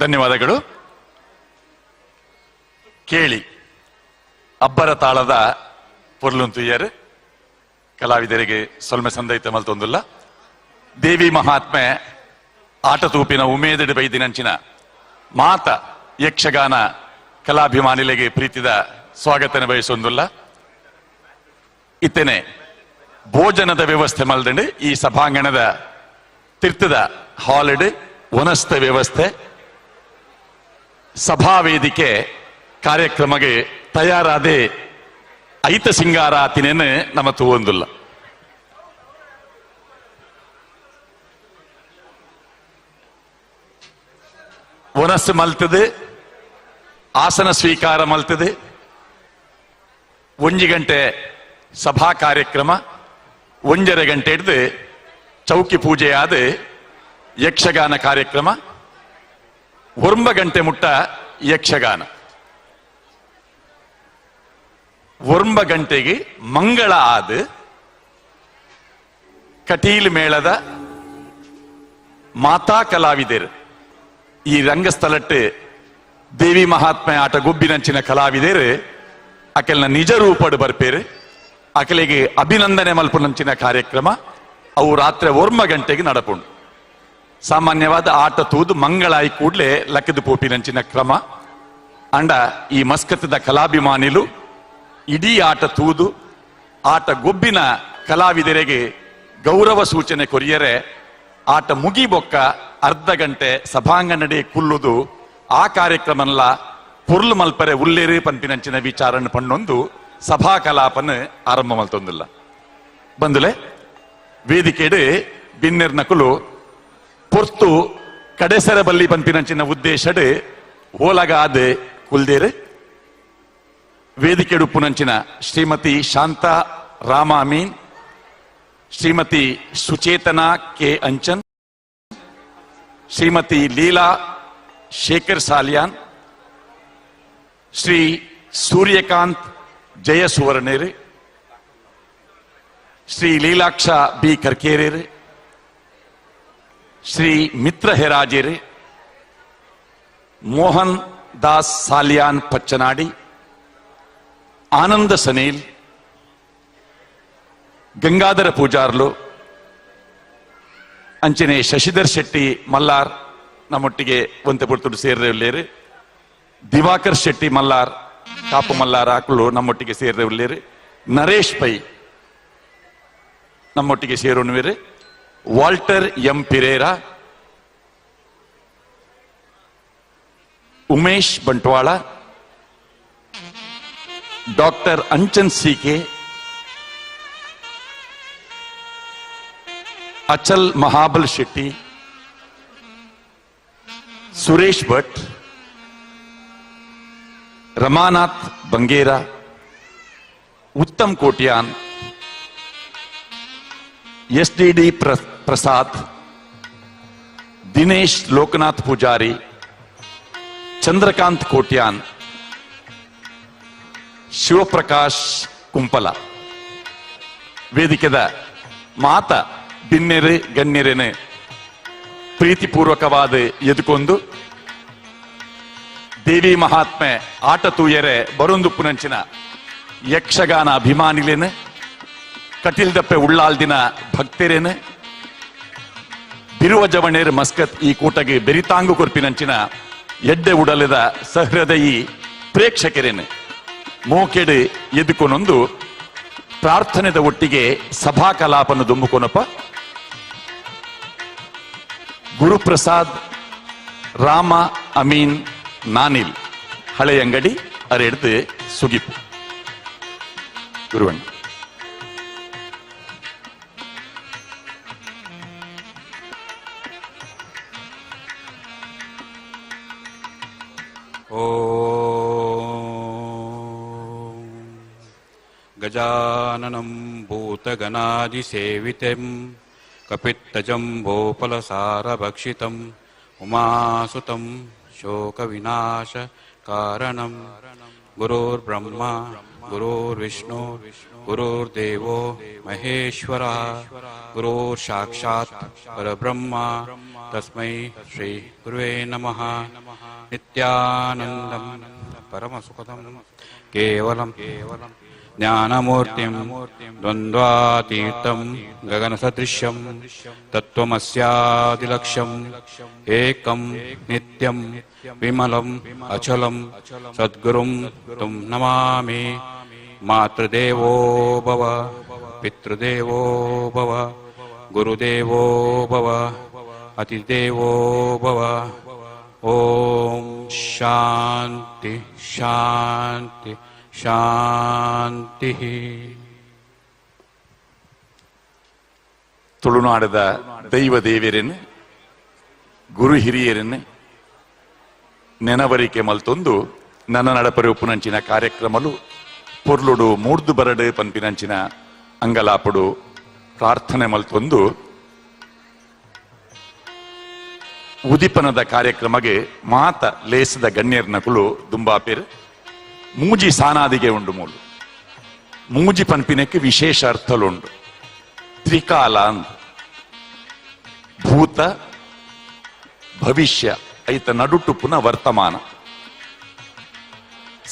ಧನ್ಯವಾದಗಳು. ಕೇಳಿ ಅಬ್ಬರ ತಾಳದ ಪೊರ್ಲುಂತುಯ್ಯರ್ ಕಲಾವಿದರಿಗೆ ಸೊಲ್ಮೆ ಸಂದೈತ ಮಲ್ತೊಂದುಲ್ಲ. ದೇವಿ ಮಹಾತ್ಮೆ ಆಟ ತೂಪಿನ ಉಮೇದಡಿ ಬೈದಿನಂಚಿನ ಮಾತ ಯಕ್ಷಗಾನ ಕಲಾಭಿಮಾನಿಲೆಗೆ ಪ್ರೀತಿದ ಸ್ವಾಗತನ ಬಯಸೊಂದುಲ್ಲ. ಇತ್ತನೆ ಭೋಜನದ ವ್ಯವಸ್ಥೆ ಮಲ್ದಂಡು ಈ ಸಭಾಂಗಣದ ತೀರ್ಥದ ಹಾಲಿಡ್ ವನಸ್ಥ ವ್ಯವಸ್ಥೆ ಸಭಾವೇದಿಕೆ ಕಾರ್ಯಕ್ರಮಗೆ ತಯಾರಾದೆ ಐತ ಸಿಂಗಾರ ಆತಿನೇನು ನಮ್ಮ ತೂವೊಂದುಲ್ಲ. ವನಸ್ಸು ಮಲ್ತದೆ, ಆಸನ ಸ್ವೀಕಾರ ಮಲ್ತದೆ. 1 ಗಂಟೆ ಸಭಾ ಕಾರ್ಯಕ್ರಮ, 1.5 ಗಂಟೆ ಹಿಡಿದು ಚೌಕಿ ಪೂಜೆಯಾದ ಯಕ್ಷಗಾನ ಕಾರ್ಯಕ್ರಮ, 9 ಗಂಟೆ ಮುಟ್ಟ ಯಕ್ಷಗಾನ. 9 ಗಂಟೆಗೆ ಮಂಗಳ ಆದ ಕಟೀಲ್ ಮೇಳದ ಮಾತಾ ಕಲಾವಿದರು ಈ ರಂಗಸ್ಥಳಟ್ಟು ದೇವಿ ಮಹಾತ್ಮೆ ಆಟ ಗುಬ್ಬಿನಂಚಿನ ಕಲಾವಿದರು ಅಕೆಲ್ನ ನಿಜ ರೂಪಡು ಬರ್ಪೇರು. ಅಕಲಿಗೆ ಅಭಿನಂದನೆ ಮಲ್ಪುನಂಚಿನ ಕಾರ್ಯಕ್ರಮ ಅವು ರಾತ್ರಿ 9 ಗಂಟೆಗೆ ನಡಪುಂಡು. ಸಾಮಾನ್ಯವಾದ ಆಟ ತೂದು ಮಂಗಳಾಯಿ ಕೂಡ್ಲೆ ಲಕ್ಕದ ಪೋಪಿನಂಚಿನ ಕ್ರಮ. ಅಂಡ ಈ ಮಸ್ಕತ್ತದ ಕಲಾಭಿಮಾನಿಲು ಇಡೀ ಆಟ ತೂದು ಆಟ ಗೊಬ್ಬಿನ ಕಲಾವಿದರಿಗೆ ಗೌರವ ಸೂಚನೆ ಕೊರಿಯರೆ ಆಟ ಮುಗಿಬೊಕ್ಕ ಅರ್ಧ ಗಂಟೆ ಸಭಾಂಗಣಡೆ ಕುಲ್ಲುದು ಆ ಕಾರ್ಯಕ್ರಮಲ್ಲ ಪೊರ್ಲು ಮಲ್ಪರೆ ಉಲ್ಲೇರು ಪಂಪಿನಂಚಿನ ವಿಚಾರಣ ಪಣ್ಣೊಂದು ಸಭಾ ಕಲಾಪನ ಆರಂಭ ಮಲ್ತೊಂದಿಲ್ಲ. ಬಂದುಲೆ ವೇದಿಕೆಡು ಬಿನ್ನೆರ್ ನಕುಲು ಪೊರ್ತು ಕಡೆಸರ ಬಲ್ಲಿ ಪಂಪಿನಂಚಿನ ಉದ್ದೇಶಡ್ ಓಲಗಾದ ಕುಲ್ದೇರು. ವೇದಿಕೆಡುಪ್ಪುನಂಚಿನ ಶ್ರೀಮತಿ ಶಾಂತಾ ರಾಮ ಅಮೀನ್, ಶ್ರೀಮತಿ ಸುಚೇತನಾ ಕೆ ಅಂಚನ್, ಶ್ರೀಮತಿ ಲೀಲಾ ಶೇಖರ್ ಸಾಲಿಯಾನ್, ಶ್ರೀ ಸೂರ್ಯಕಾಂತ್ ಜಯ ಸುವರ್ಣೇರು, ಶ್ರೀ ಲೀಲಾಕ್ಷ ಬಿ ಕರ್ಕೇರೇರು, ಶ್ರೀ ಮಿತ್ರ ಹೆರಾಜೇರು, ಮೋಹನ್ ದಾಸ್ ಸಾಲಿಯಾನ್ ಪಚ್ಚನಾಡಿ, ಆನಂದ ಸನೀಲ್, ಗಂಗಾಧರ ಪೂಜಾರ್ಲು, ಅಂಚನೆ ಶಶಿಧರ್ ಶೆಟ್ಟಿ ಮಲ್ಲಾರ್ ನಮ್ಮೊಟ್ಟಿಗೆ ಒಂತೆ ಪುರ್ತುಡು ಸೇರ್ರೆ, ದಿವಾಕರ್ ಶೆಟ್ಟಿ ಮಲ್ಲಾರ್ ಕಾಪು ಮಲ್ಲಾರ್ ಆಕಳು ನಮ್ಮೊಟ್ಟಿಗೆ ಸೇರ್ರೆ ಉಲ್ಲೇರು, ನರೇಶ್ ಪೈ ನಮ್ಮೊಟ್ಟಿಗೆ ಸೇರೋನುವೇರು, Walter M Pereira, Umesh Bantwal, doctor Anchan C K, Achal Mahabal Shetty, Suresh Bhat, Ramanath Bangera, Uttam Kotian, S D D Prasad, Dinesh Lokanath Poojary, Chandrakant Kotian, Shivaprakash Kumpala. ವೇದಿಕೆದ ಮಾತ ಬಿನ್ನೆರು ಗಣ್ಯರೇನೆ ಪ್ರೀತಿಪೂರ್ವಕವಾದ ಎದುಕೊಂದು ದೇವಿ ಮಹಾತ್ಮೆ ಆಟ ತೂಯರೆ ಬರುಂದುಪ್ಪುನಂಚಿನ ಯಕ್ಷಗಾನ ಅಭಿಮಾನಿಲೇನು, ಕಟಿಲ್ದಪ್ಪೆ ಉಳ್ಳಾಲ್ದಿನ ಭಕ್ತರೇನು, ಬಿರುವ ಜವಣೇರು ಮಸ್ಕತ್ ಈ ಕೂಟಗೆ ಬೆರಿತಾಂಗು ಕೊರ್ಪಿನಂಚಿನ ಎಡ್ಡೆ ಉಡಲದ ಸಹೃದಯಿ ಪ್ರೇಕ್ಷಕರೇನು ಮೋಕೆಡು ಎದುಕೊನೊಂದು ಪ್ರಾರ್ಥನೆದ ಒಟ್ಟಿಗೆ ಸಭಾ ಕಲಾಪನ ದುಂಬುಕೊನಪ್ಪ. ಗುರುಪ್ರಸಾದ್ ರಾಮ ಅಮೀನ್ ನಾನಿಲ್ ಹಳೆಯಂಗಡಿ ಅರೆಡ್ದು ಸುಗಿಪು ಗುರುವಣ್ಣ. ಗಜಾನನಂ ಭೂತಗಣಾದಿಸೇವಿತಂ ಕಪಿತ್ತಜಂಬೋಫಲಸಾರಭಕ್ಷಿತಂ ಉಮಾಸುತಂ ಶೋಕವಿನಾಶ ಕಾರಣಂ. ಗುರುರ್ಬ್ರಹ್ಮ ಗುರುರ್ವಿಷ್ಣು ಗುರುರ್ದೇವೋ ಮಹೇಶ್ವರ ಗುರುರ್ ಸಾಕ್ಷಾತ್ ಪರಬ್ರಹ್ಮ ತಸ್ಮೈ ಶ್ರೀ ಗುರುವೇ ನಮಃ. ನಿತ್ಯಾನಂದಂ ಪರಮಸುಖದಂ ಕೇವಲಂ ಜ್ಞಾನಮೂರ್ತಿಂ ದ್ವಂದ್ವಾತೀತಂ ಗಗನಸದೃಶ್ಯಂ ತತ್ವಮಸ್ಯಾದಿಲಕ್ಷ್ಯಂ ಏಕಂ ನಿತ್ಯಂ ವಿಮಲಂ ಅಚಲಂ ಸದ್ಗುರುಂ ತುಂ ನಮಾಮಿ. ಮಾತೃದೇವೋ ಭವ ಪಿತೃದೇವೋ ಭವ ಗುರುದೇವೋ ಭವ ಅತಿದೇವೋ ಭವ. ಓಂ ಶಾಂತಿ ಶಾಂತಿ ಶಾಂತಿ. ತುಳುನಾಡದ ದೈವ ದೇವರನ್ನು ಗುರು ಹಿರಿಯರನ್ನು ನೆನವರಿಕೆ ಮಲ್ತೊಂದು ನನ್ನ ನಡಪರಿ ಉಪ್ಪುನಂಚಿನ ಕಾರ್ಯಕ್ರಮಲು ಪೊರ್ಲುಡು ಮೂರ್ದು ಬರಡು ಪನ್ಪಿನಂಚಿನ ಅಂಗಲಾಪುಡು ಪ್ರಾರ್ಥನೆ ಮಲ್ತೊಂದು ಉದಿಪನದ ಕಾರ್ಯಕ್ರಮಗೆ ಮಾತ ಲೇಸದ ಗಣ್ಯರ್ನಕುಲು ದುಂಬಾಪೇರು. ಮೂಜಿ ಸಾನಾದಿಗೆ ಉಂಡು ಮೂಲು ಮೂಜಿ ಪನ್ಪಿನಕ್ಕೆ ವಿಶೇಷ ಅರ್ಥಲುಂಡು. ತ್ರಿಕಾಲ ಭೂತ ಭವಿಷ್ಯ ಐತ ನಡುಟುಪ್ಪುನ ವರ್ತಮಾನ.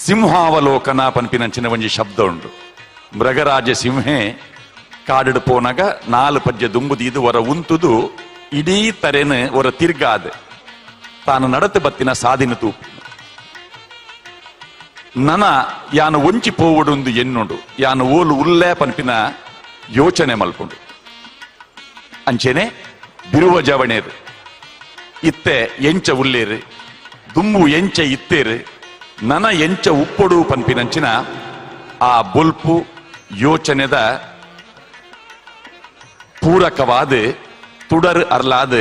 ಸಿಂಹಾವಲೋಕನ ಪನ್ಪಿನಂಚಿನ ಒಂಜಿ ಶಬ್ದ ಉಂಡು. ಮೃಗರಾಜ ಸಿಂಹೆ ಕಾಡಿಡು ಪೋನಗ ನಾಲು ಪಜ್ಜೆ ದುಂಬುದೀದು ಹೊರ ಉಂತುದು ಇಡೀ ತರೆನು ಹೊರ ತಿರ್ಗಾದ ತಾನು ನಡತೆ ಬತ್ತಿನ ಸಾದಿನ ತೂಪು ನನ ಯಾನು ಒಂಚಿ ಪೋವುಡುಂದು ಎನ್ನುಂಡು ಯಾನು ಓಲು ಉಲ್ಲೆ ಪನ್ಪಿನ ಯೋಚನೆ ಮಲ್ಪುಂಡು. ಅಂಚೆನೆ ಬಿರುವ ಜವಣೇರು ಇತ್ತೆ ಎಂಚ ಉಲ್ಲೇರು ದುಂಬು ಎಂಚ ಇತ್ತೇರು ನನ ಎಂಚ ಉಪ್ಪೊಡು ಪನ್ಪಿನಂಚಿನ ಆ ಬೊಲ್ಪು ಯೋಚನೆದ ಪೂರಕವಾದ ತುಡರ್ ಅರ್ಲಾದ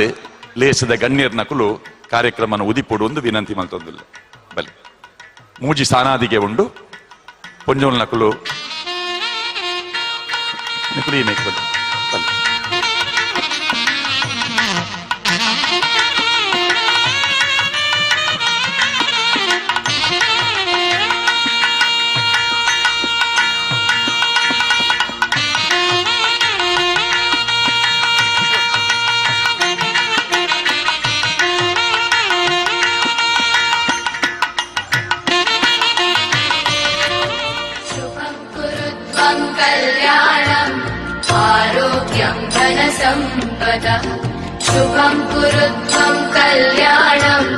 ಲೇಸದ ಗಣ್ಯರ್ನಕುಲು ಕಾರ್ಯಕ್ರಮನ ಉದಿಪೊಡು ಒಂದು ವಿನಂತಿ ಮಲ್ತೊಂದಿಲ್ಲ. ಬಲೆ ಮೂಜಿ ಸಾನಾದಿಗೆ ಉಂಡು ಪೊಂಜೋಲ್ ನಕುಲು ಬಲೆ. शुभं कुरु त्वं कल्याणम्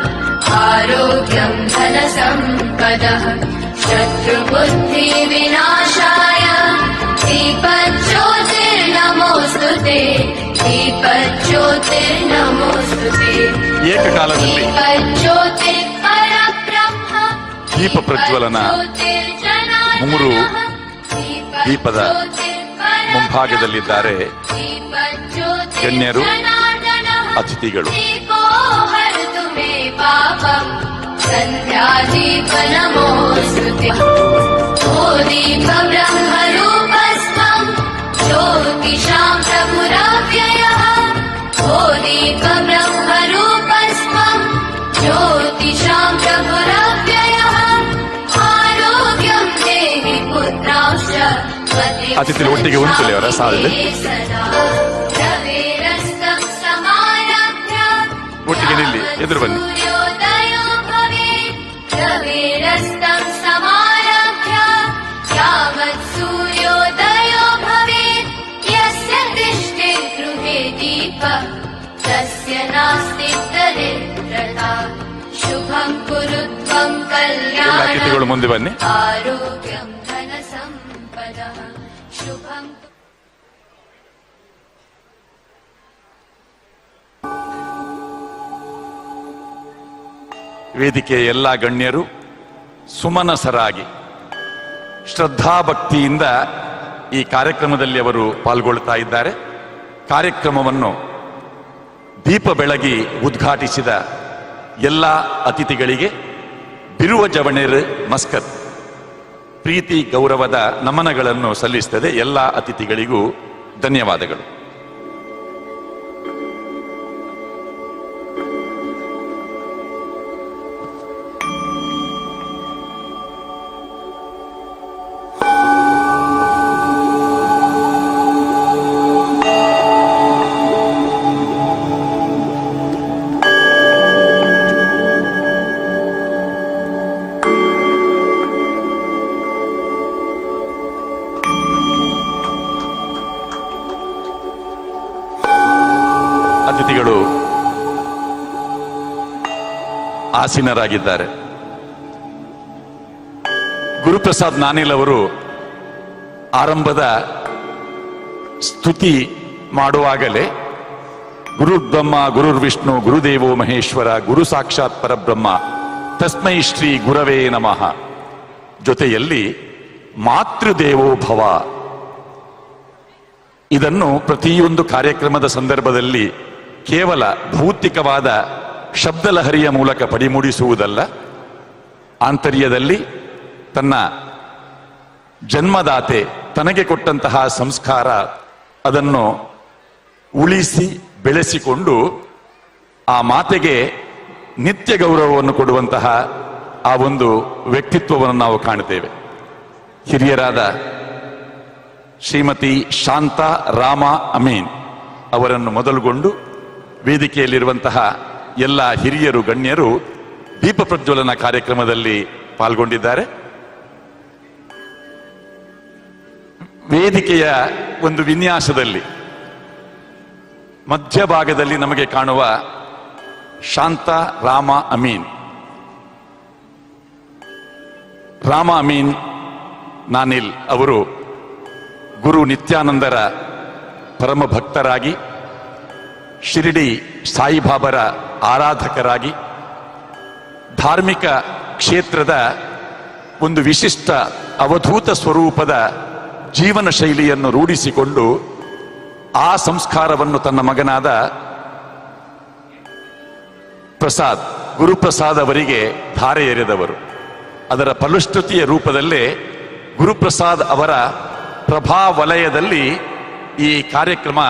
आरोग्यं धनसम्पदः शत्रुबुद्धिविनाशाय दीपज्योतिर्नमोऽस्तु ते दीपज्योतिर्नमोऽस्तु ते. ಏಕಕಾಲದಲ್ಲಿ ದೀಪಜ್ಯೋತಿರ್ಪರಬ್ರಹ್ಮ ದೀಪ ಪ್ರಜ್ವಲನ ಮೂರು ದೀಪದ ಮುಂಭಾಗದಲ್ಲಿದ್ದಾರೆ ಗಣ್ಯರು, ಅತಿಥಿಗಳು. ಅತಿಥಿಗಳು ಒಟ್ಟಿಗೆ ಉಂಟುಲೆ ಅವರ ಸಾಲಲ್ಲಿ ಒಟ್ಟಿಗೆ ನಿಲ್ಲಿ, ಎದುರು ಬನ್ನಿ. ಎಲ್ಲ ಅತಿಥಿಗಳು ಮುಂದೆ ಬನ್ನಿ. ಆರೋಗ್ಯಂ ಧನಸಂಪದಃ ಶುಭಂ. ವೇದಿಕೆಯ ಎಲ್ಲ ಗಣ್ಯರು ಸುಮನಸರಾಗಿ ಶ್ರದ್ಧಾಭಕ್ತಿಯಿಂದ ಈ ಕಾರ್ಯಕ್ರಮದಲ್ಲಿ ಅವರು ಪಾಲ್ಗೊಳ್ತಾ ಇದ್ದಾರೆ. ಕಾರ್ಯಕ್ರಮವನ್ನು ದೀಪ ಬೆಳಗಿ ಉದ್ಘಾಟಿಸಿದ ಎಲ್ಲ ಅತಿಥಿಗಳಿಗೆ ಬಿರುವ ಜವಣೇರ್ ಮಸ್ಕತ್ ಪ್ರೀತಿ ಗೌರವದ ನಮನಗಳನ್ನು ಸಲ್ಲಿಸುತ್ತದೆ. ಎಲ್ಲ ಅತಿಥಿಗಳಿಗೂ ಧನ್ಯವಾದಗಳು. ಆಸೀನರಾಗಿದ್ದಾರೆ. ಗುರುಪ್ರಸಾದ್ ನಾನಿಲ್ ಅವರು ಆರಂಭದ ಸ್ತುತಿ ಮಾಡುವಾಗಲೇ ಗುರು ಬ್ರಹ್ಮ ಗುರುರ್ ವಿಷ್ಣು ಗುರುದೇವೋ ಮಹೇಶ್ವರ ಗುರು ಸಾಕ್ಷಾತ್ ಪರಬ್ರಹ್ಮ ತಸ್ಮೈ ಶ್ರೀ ಗುರವೇ ನಮಃ ಜೊತೆಯಲ್ಲಿ ಮಾತೃದೇವೋ ಭವ, ಇದನ್ನು ಪ್ರತಿಯೊಂದು ಕಾರ್ಯಕ್ರಮದ ಸಂದರ್ಭದಲ್ಲಿ ಕೇವಲ ಭೌತಿಕವಾದ ಶಬ್ದಲಹರಿಯ ಮೂಲಕ ಪಡಿಮೂಡಿಸುವುದಲ್ಲ, ಆಂತರ್ಯದಲ್ಲಿ ತನ್ನ ಜನ್ಮದಾತೆ ತನಗೆ ಕೊಟ್ಟಂತಹ ಸಂಸ್ಕಾರ ಅದನ್ನು ಉಳಿಸಿ ಬೆಳೆಸಿಕೊಂಡು ಆ ಮಾತೆಗೆ ನಿತ್ಯ ಗೌರವವನ್ನು ಕೊಡುವಂತಹ ಆ ಒಂದು ವ್ಯಕ್ತಿತ್ವವನ್ನು ನಾವು ಕಾಣುತ್ತೇವೆ. ಹಿರಿಯರಾದ ಶ್ರೀಮತಿ ಶಾಂತಾ ರಾಮ ಅಮೀನ್ ಅವರನ್ನು ಮೊದಲುಗೊಂಡು ವೇದಿಕೆಯಲ್ಲಿರುವಂತಹ ಎಲ್ಲ ಹಿರಿಯರು ಗಣ್ಯರು ದೀಪ ಪ್ರಜ್ವಲನ ಕಾರ್ಯಕ್ರಮದಲ್ಲಿ ಪಾಲ್ಗೊಂಡಿದ್ದಾರೆ. ವೇದಿಕೆಯ ಒಂದು ವಿನ್ಯಾಸದಲ್ಲಿ ಮಧ್ಯಭಾಗದಲ್ಲಿ ನಮಗೆ ಕಾಣುವ ಶಾಂತಾ ರಾಮ ಅಮೀನ್, ರಾಮ ಅಮೀನ್ ನಾನಿಲ್ ಅವರು ಗುರು ನಿತ್ಯಾನಂದರ ಪರಮ ಭಕ್ತರಾಗಿ, ಶಿರಡಿ ಸಾಯಿಬಾಬರ ಆರಾಧಕರಾಗಿ, ಧಾರ್ಮಿಕ ಕ್ಷೇತ್ರದ ಒಂದು ವಿಶಿಷ್ಟ ಅವಧೂತ ಸ್ವರೂಪದ ಜೀವನ ಶೈಲಿಯನ್ನು ರೂಢಿಸಿಕೊಂಡು ಆ ಸಂಸ್ಕಾರವನ್ನು ತನ್ನ ಮಗನಾದ ಪ್ರಸಾದ್, ಗುರುಪ್ರಸಾದ್ ಅವರಿಗೆ ಧಾರೆ ಎರೆದವರು. ಅದರ ಫಲಶ್ರುತಿಯ ರೂಪದಲ್ಲೇ ಗುರುಪ್ರಸಾದ್ ಅವರ ಪ್ರಭಾವಲಯದಲ್ಲಿ ಈ ಕಾರ್ಯಕ್ರಮ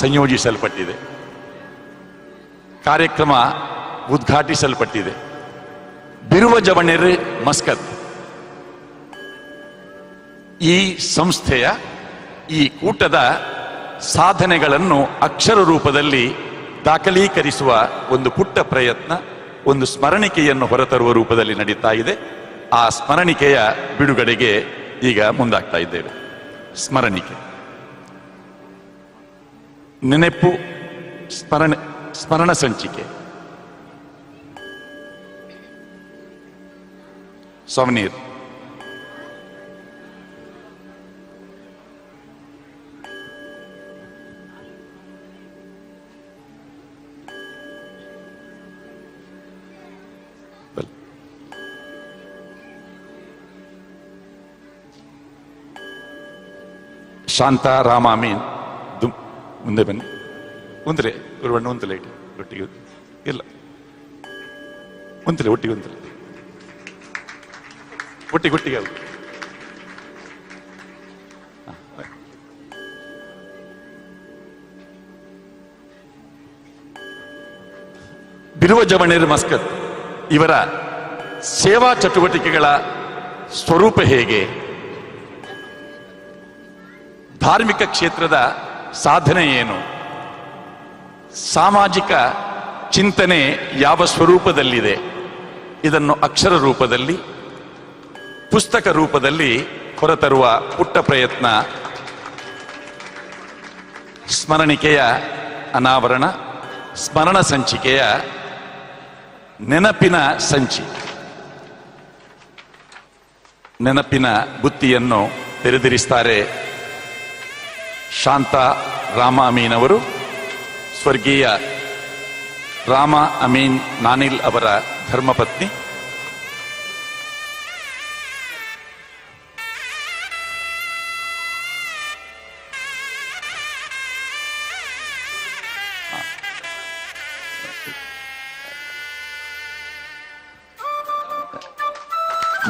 ಸಂಯೋಜಿಸಲ್ಪಟ್ಟಿದೆ, ಕಾರ್ಯಕ್ರಮ ಉದ್ಘಾಟಿಸಲ್ಪಟ್ಟಿದೆ. ಬಿರುವ ಜವಣೆರ್ ಮಸ್ಕತ್ ಈ ಸಂಸ್ಥೆಯ ಈ ಕೂಟದ ಸಾಧನೆಗಳನ್ನು ಅಕ್ಷರ ರೂಪದಲ್ಲಿ ದಾಖಲೀಕರಿಸುವ ಒಂದು ಪುಟ್ಟ ಪ್ರಯತ್ನ, ಒಂದು ಸ್ಮರಣಿಕೆಯನ್ನು ಹೊರತರುವ ರೂಪದಲ್ಲಿ ನಡೀತಾ ಇದೆ. ಆ ಸ್ಮರಣಿಕೆಯ ಬಿಡುಗಡೆಗೆ ಈಗ ಮುಂದಾಗ್ತಾ ಇದ್ದೇವೆ. ಸ್ಮರಣಿಕೆ, ನೆನಪು, ಸ್ಮರಣೆ, ಸ್ಮರಣ ಸಂಚಿಕೆ, ಸೌವನೀರ್. ಶಾಂತ ರಾಮ ಅಮೀನ್ ಮುಂದೆ ಬನ್ನಿ. ಒಂದಲೇ ಗುರುವಣ್ಣ, ಒಂದಲೇ ಒಟ್ಟಿಗೆ ಇಲ್ಲ, ಒಂದಲೇ ಒಟ್ಟಿಗೆ, ಒಂದಲೇ ಒಟ್ಟಿಗೆ ಒಟ್ಟಿಗೆ ಅಲ್ಲ. ಬಿರುವ ಜವಣೇರ್ ಮಸ್ಕತ್ ಇವರ ಸೇವಾ ಚಟುವಟಿಕೆಗಳ ಸ್ವರೂಪ ಹೇಗೆ, ಧಾರ್ಮಿಕ ಕ್ಷೇತ್ರದ ಸಾಧನೆ ಏನು, ಸಾಮಾಜಿಕ ಚಿಂತನೆ ಯಾವ ಸ್ವರೂಪದಲ್ಲಿದೆ, ಇದನ್ನು ಅಕ್ಷರ ರೂಪದಲ್ಲಿ ಪುಸ್ತಕ ರೂಪದಲ್ಲಿ ಹೊರತರುವ ಪುಟ್ಟ ಪ್ರಯತ್ನ ಸ್ಮರಣಿಕೆಯ ಅನಾವರಣ, ಸ್ಮರಣ ಸಂಚಿಕೆಯ ನೆನಪಿನ ಸಂಚಿ, ನೆನಪಿನ ಬುತ್ತಿಯನ್ನು ತೆರೆದಿರಿಸ್ತಾರೆ ಶಾಂತ ರಾಮ ಅಮೀನ್ ಅವರು, ಸ್ವರ್ಗೀಯ ರಾಮ ಅಮೀನ್ ನಾನಿಲ್ ಅವರ ಧರ್ಮಪತ್ನಿ.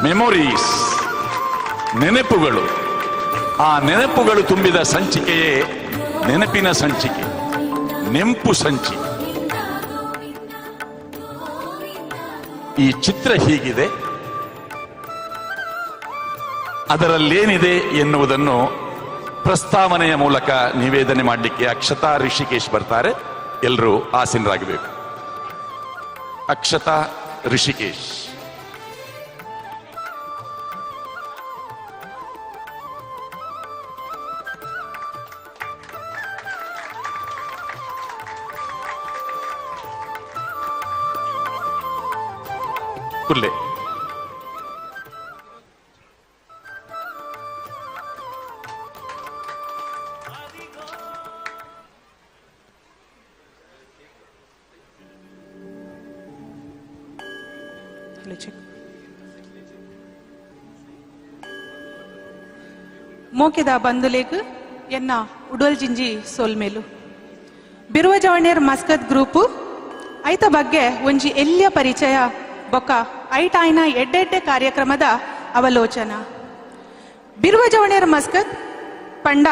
ಮೆಮೊರೀಸ್, ನೆನಪುಗಳು, ಆ ನೆನಪುಗಳು ತುಂಬಿದ ಸಂಚಿಕೆಯೇ ನೆನಪಿನ ಸಂಚಿಕೆ, ನೆಂಪು ಸಂಚಿ. ಈ ಚಿತ್ರ ಹೀಗಿದೆ, ಅದರಲ್ಲೇನಿದೆ ಎನ್ನುವುದನ್ನು ಪ್ರಸ್ತಾವನೆಯ ಮೂಲಕ ನಿವೇದನೆ ಮಾಡಲಿಕ್ಕೆ ಅಕ್ಷತಾ ಋಷಿಕೇಶ್ ಬರ್ತಾರೆ. ಎಲ್ಲರೂ ಆಸೀನರಾಗಬೇಕು. ಅಕ್ಷತಾ ಋಷಿಕೇಶ್. ಕುಲ್ಲೆ ಮೋಕೆದ ಬಂದುಲೇಕ್ ಎನ್ನ ಉಡೋಲ್ ಜಿಂಜಿ ಸೋಲ್ಮೇಲು ಬಿರುವ ಜವಣೇರ್ ಮಸ್ಕತ್ ಗ್ರೂಪು ಐತ ಬಗ್ಗೆ ಒಂಜಿ ಎಲ್ಲಿಯ ಪರಿಚಯ ಬೊಕ್ಕ ಐಟಾಯ್ನ ಎಡ್ಡೆಡ್ಡೆ ಕಾರ್ಯಕ್ರಮದ ಅವಲೋಚನ. ಬಿರುವ ಜವಣೇರ್ ಮಸ್ಕತ್ ಪಂಡ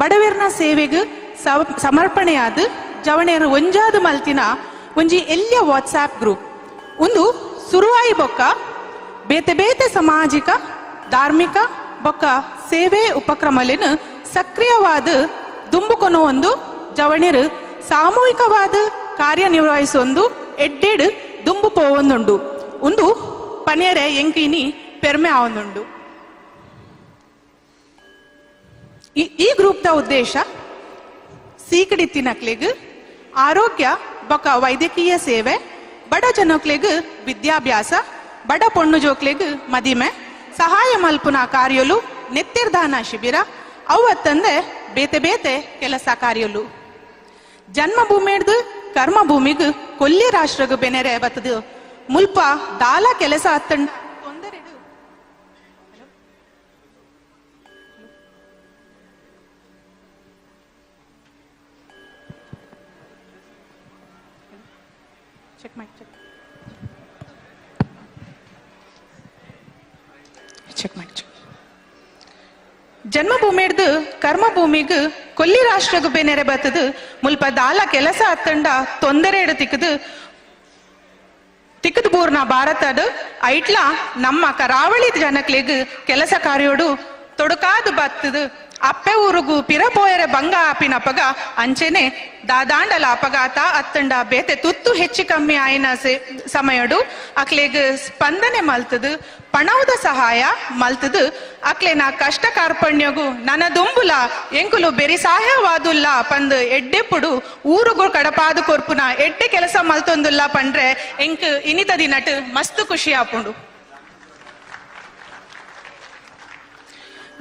ಬಡವೇರ್ನ ಸೇವೆಗೆ ಸಮರ್ಪಣೆಯಾದ ಜವಣೇರ್ ಒಂಜಾದ ಮಲ್ತಿನ ಒಂಜಿ ಎಲ್ಲಿಯ ವಾಟ್ಸಾಪ್ ಗ್ರೂಪ್. ಒಂದು ಸುರುವಾಯಿ ಬೊಕ್ಕ ಬೇತೆ ಬೇತೆ ಸಾಮಾಜಿಕ ಧಾರ್ಮಿಕ ಬೊಕ್ಕ ಸೇವೆ ಉಪಕ್ರಮಲೇನು ಸಕ್ರಿಯವಾದ ದುಂಬುಕೊನು ಒಂದು ಜವಣಿರು ಸಾಮೂಹಿಕವಾದ ಕಾರ್ಯನಿರ್ವಹಿಸೊಂದು ಎಡ್ಡೆಡ್ ದುಂಬು ಪೋವೊಂದುಂಡು. ಒಂದು ಪನೇರೆ ಎಂಕಿನಿ ಪೆರ್ಮೆ ಆವೊಂದುಂಡು. ಈ ಗ್ರೂಪ್ದ ಉದ್ದೇಶ ಸೀಕಡಿತ್ತಿನಕ್ಲೆಗ್ ಆರೋಗ್ಯ ಬೊಕ್ಕ ವೈದ್ಯಕೀಯ ಸೇವೆ, ಬಡ ಜನಕ್ಲೆಗ್ ವಿದ್ಯಾಭ್ಯಾಸ, ಬಡ ಪೊಣ್ಣು ಜೋಕ್ಲೆಗ್ ಮದಿಮೆ ಸಹಾಯ ಮಲ್ಪುನ ಕಾರ್ಯಲು, ನೆತ್ತಿರ್ದಾನ ಶಿಬಿರ ಅವತ್ತಂದೆ ಬೇತೆ ಬೇತೆ ಕೆಲಸ ಕಾರ್ಯಲು. ಜನ್ಮಭೂಮಿಡ್ದು ಕರ್ಮಭೂಮಿಗ್ ಕೊಲ್ಲಿ ರಾಷ್ಟ್ರಗ್ ಬೆನೆರೆ ಬತ್ತದು ಮುಲ್ಪ ದಾಲ ಕೆಲಸ ಅತ್ತಂಡ ತೊಂದರೆಡು ಚೆಕ್ ಮಾಡಿ ಚೆಕ್ ಚೆಕ್ ಮಾಡಿ ಚೆಕ್. ಜನ್ಮಭೂಮಿಡ್ದು ಕರ್ಮಭೂಮಿಗ್ ಕೊಲ್ಲಿ ರಾಷ್ಟ್ರಗ್ ಬೆನೆರೆ ಬತ್ತದು ಮುಲ್ಪ ದಾಲ ಕೆಲಸ ಅತ್ತಂಡ ತೊಂದರೆ ತಿಕ್ಕದು ತಿಕ್ಕದು ಬೂರ್ನ ಭಾರತದ ಐಟ್ಲ ನಮ್ಮ ಕರಾವಳಿ ಜನಕ್ಲೆಗ್ ಕೆಲಸ ಕಾರ್ಯೋಡು ತೊಡಕಾದು ಬತ್ತದು ಅಪ್ಪೆ ಊರುಗು ಪಿರಪೋಯರೆ ಬಂಗ ಆಪಿನಪಗ ಅಂಚೆನೆ ದಾದಾಂಡಲ ಅಪಘಾತ ಅತ್ತಂಡ ಬೇತೆ ತುತ್ತು ಹೆಚ್ಚು ಕಮ್ಮಿ ಆಯಿನ ಸಮಯಡು ಅಕ್ಲೆಗ್ ಸ್ಪಂದನೆ ಮಲ್ತದು ಪಣವದ ಸಹಾಯ ಮಲ್ತದು ಅಕ್ಲೆನ ಕಷ್ಟ ಕಾರ್ಪಣ್ಯಗು ನನದುಂಬುಲ ಎಂಕುಲು ಬೆರಿ ಸಹಾಯವಾದುಲ್ಲ ಪಂದ್ ಎಡ್ಡೆಪುಡು ಊರುಗು ಕಡಪಾದು ಕೊರ್ಪುನ ಎಡ್ಡೆ ಕೆಲಸ ಮಲ್ತೊಂದುಲ್ಲ ಪಂಡ್ರೆ ಎಂಕ್ ಇನಿತ ದಿನಟ್ ಮಸ್ತ್ ಖುಷಿ ಆಪುಂಡು.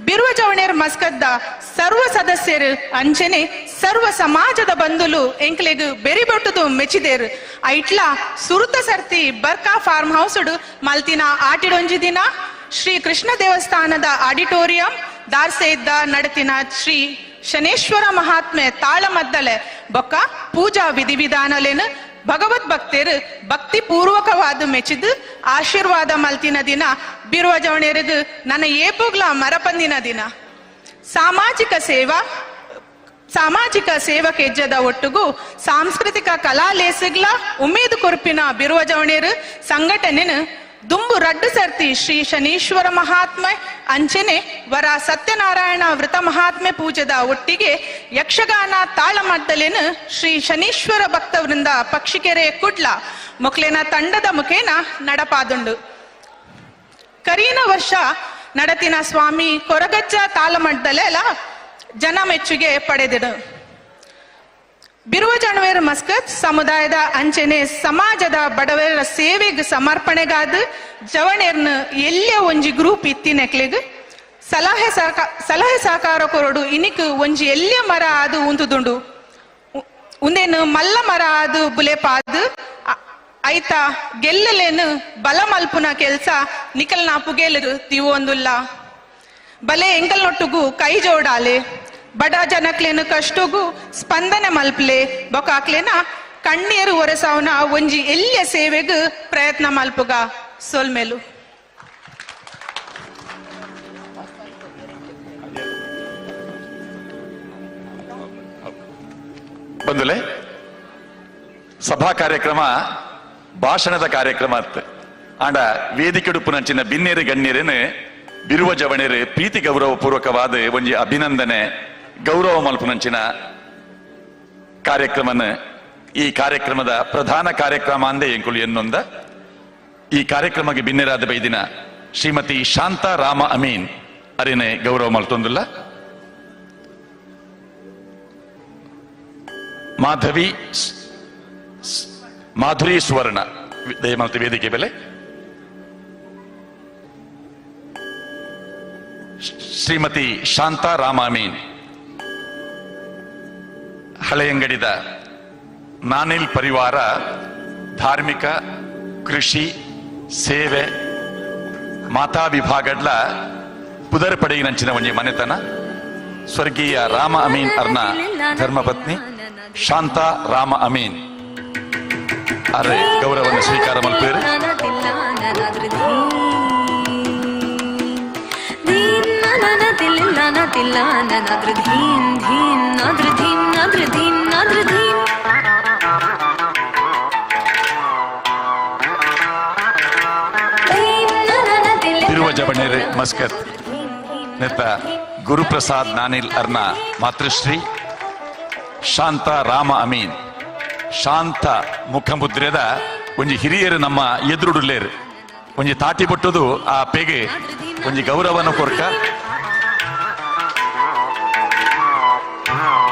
ಬಿರುವ ಜವಣೇರ್ ಮಸ್ಕದ್ದ ಸರ್ವ ಸದಸ್ಯರು ಅಂಚೆನೆ ಸರ್ವ ಸಮಾಜದ ಬಂಧುಲು ಎಂಕ್ಲೆಗ್ ಬೆರಿಬೊಟ್ಟುದು ಮೆಚ್ಚಿದೇರು. ಐಟ್ಲಾ ಸುರುತ ಸರ್ತಿ ಬರ್ಕಾ ಫಾರ್ಮ್ ಹೌಸ್ಡು ಮಲ್ತಿನ ಆಟಿಡೊಂಜಿ ದಿನ ಶ್ರೀ ಕೃಷ್ಣ ದೇವಸ್ಥಾನದ ಆಡಿಟೋರಿಯಂ ದಾರ್ಸೆದ್ದ ನಡತಿನ ಶ್ರೀ ಶನೇಶ್ವರ ಮಹಾತ್ಮೆ ತಾಳಮದ್ದಲೆ ಬೊಕ್ಕ ಪೂಜಾ ವಿಧಿವಿಧಾನಲೇನು ಭಗವದ್ ಭಕ್ತರು ಭಕ್ತಿ ಪೂರ್ವಕವಾದ ಮೆಚ್ಚಿದು ಆಶೀರ್ವಾದ ಮಲ್ತಿನ ದಿನ ಬಿರುವ ಜವಣೇರಿಗ್ ನನ್ನ ಏಪುಗ್ಲ ಮರಪಂದಿನ ದಿನ. ಸಾಮಾಜಿಕ ಸೇವಕೆಜ್ಜದ ಒಟ್ಟುಗು ಸಾಂಸ್ಕೃತಿಕ ಕಲಾ ಲೇಸುಗ್ಲ ಉಮೇದು ಕೊರ್ಪಿನ ಬಿರುವ ಜವಣೇರು ಸಂಘಟನೆನು ದುಂಬು ರಡ್ಡು ಸರ್ತಿ ಶ್ರೀ ಶನೀಶ್ವರ ಮಹಾತ್ಮೆ ಅಂಚೆನೆ ವರ ಸತ್ಯನಾರಾಯಣ ವೃತ ಮಹಾತ್ಮೆ ಪೂಜದ ಒಟ್ಟಿಗೆ ಯಕ್ಷಗಾನ ತಾಳಮದ್ದಲೇನು ಶ್ರೀ ಶನೀಶ್ವರ ಭಕ್ತವೃಂದ ಪಕ್ಷಿಕೆರೆ ಕುಡ್ಲ ಮೊಕ್ಲೆನ ತಂಡದ ಮುಖೇನ ನಡಪಾದುಂಡು. ಕರೀನ ವರ್ಷ ನಡತಿನ ಸ್ವಾಮಿ ಕೊರಗಜ್ಜ ತಾಳಮದ್ದಲೆಲ್ಲ ಜನ ಮೆಚ್ಚುಗೆ ಪಡೆದಿಡು. ಬಿರುವ ಜಣವೇರ್ ಮಸ್ಕತ್ ಸಮುದಾಯದ ಅಂಚೆನೆ ಸಮಾಜದ ಬಡವರ ಸೇವೆಗೆ ಸಮರ್ಪಣೆಗಾದ ಜವಣೇರ್ನ ಎಲ್ಲೇ ಒಂಜಿ ಗ್ರೂಪ್ ಇತ್ತಿನಕ್ಲೆಗ್ ಸಲಹೆ ಸಹಕಾರ ಕೊರಡು ಇನಿಕ್ ಒಂಜಿ ಎಲ್ಲೇ ಮರ ಅದು ಉಂತುದುಂಡು. ಉಂದೇನು ಮಲ್ಲ ಮರ ಅದು ಬುಲೆಪಾದು ಐತ ಗೆಲ್ಲಲೇನು ಬಲ ಮಲ್ಪುನ ಕೆಲ್ಸ ನಿಕಲ್ನ ಪುಗೇಲು ತೀವೊಂದುಲ್ಲ. ಬಲೆ ಎಂಕಲ್ನೊಟ್ಟುಗು ಕೈ ಜೋಡಾಲೆ ಬಡ ಜನಕ್ಲೇನು ಕಷ್ಟಗೂ ಸ್ಪಂದನೆ ಮಲ್ಪಲೆ ಬೊಕಾಕ್ಲೇನ ಕಣ್ಣೀರು ಒರೆಸವನ ಒಂಜಿ ಎಲ್ಲಿಯ ಸೇವೆಗ್ ಪ್ರಯತ್ನ ಮಲ್ಪುಗ ಸೋಲ್ಮೇಲು. ಬಂದುಲೆ ಸಭಾ ಕಾರ್ಯಕ್ರಮ ಭಾಷಣದ ಕಾರ್ಯಕ್ರಮ ಅತ್ತ ಆಂಡ ವೇದಿಕೆಡುಪ್ಪುನಂಚಿನ ಬಿನ್ನೇರು ಗಣ್ಯರೇನು ಬಿರುವ ಜವಣೇರು ಪ್ರೀತಿ ಗೌರವ ಪೂರ್ವಕವಾದ ಒಂಜಿ ಅಭಿನಂದನೆ ಗೌರವ ಮಲ್ಪುನಂಚಿನ ಕಾರ್ಯಕ್ರಮನ ಈ ಕಾರ್ಯಕ್ರಮದ ಪ್ರಧಾನ ಕಾರ್ಯಕ್ರಮ ಅಂದೇ ಎಂಕುಲು ಎನ್ನೊಂದ ಈ ಕಾರ್ಯಕ್ರಮಕ್ಕೆ ಬಿನ್ನೆರಾದ ಬೈದಿನ ಶ್ರೀಮತಿ ಶಾಂತಾ ರಾಮ ಅಮೀನ್ ಅರಿನೆ ಗೌರವ ಮಲ್ತೊಂದುಲ್ಲ. ಮಾಧವಿ ಮಾಧುರಿ ಸುವರ್ಣ ದಯಮಾಲ್ತಿ ವೇದಿಕೆ ಬೆಲೆ. ಶ್ರೀಮತಿ ಶಾಂತಾ ರಾಮಾಮೀನ್ ಹಳೆಯಂಗಡಿದ ನಾನಿಲ್ ಪರಿವಾರ ಧಾರ್ಮಿಕ ಕೃಷಿ ಸೇವೆ ಮಾತಾ ವಿಭಾಗಡ್ಲ ಪುದರ್ ಪಡೆಯಿನಂಚಿನ ಒಂಜಿ ಮನೆತನ ಸ್ವರ್ಗೀಯ ರಾಮ ಅಮೀನ್ ಅರ್ನ ಧರ್ಮಪತ್ನಿ ಶಾಂತಾ ರಾಮ ಅಮೀನ್ ಅರೆ ಗೌರವವನ್ನು ಸ್ವೀಕಾರ ಮಲ್ಪೇರು. ತಿರುವಜಬಣೇರ್ ಮಸ್ಕತ್ ನೆತ್ತ ಗುರುಪ್ರಸಾದ್ ನಾನಿಲ್ ಅರ್ನ ಮಾತೃಶ್ರೀ ಶಾಂತ ರಾಮ ಅಮೀನ್ ಶಾಂತ ಮುಖಮುದ್ರೆದ ಒಂಜಿ ಹಿರಿಯರು ನಮ್ಮ ಎದುರುಡುಲ್ಲೇರು ಒಂಜಿ ತಾಟಿ ಬೊಟ್ಟುದು ಆ ಪೆಗೆ ಒಂಜಿ ಗೌರವನ ಕೊರ್ಕ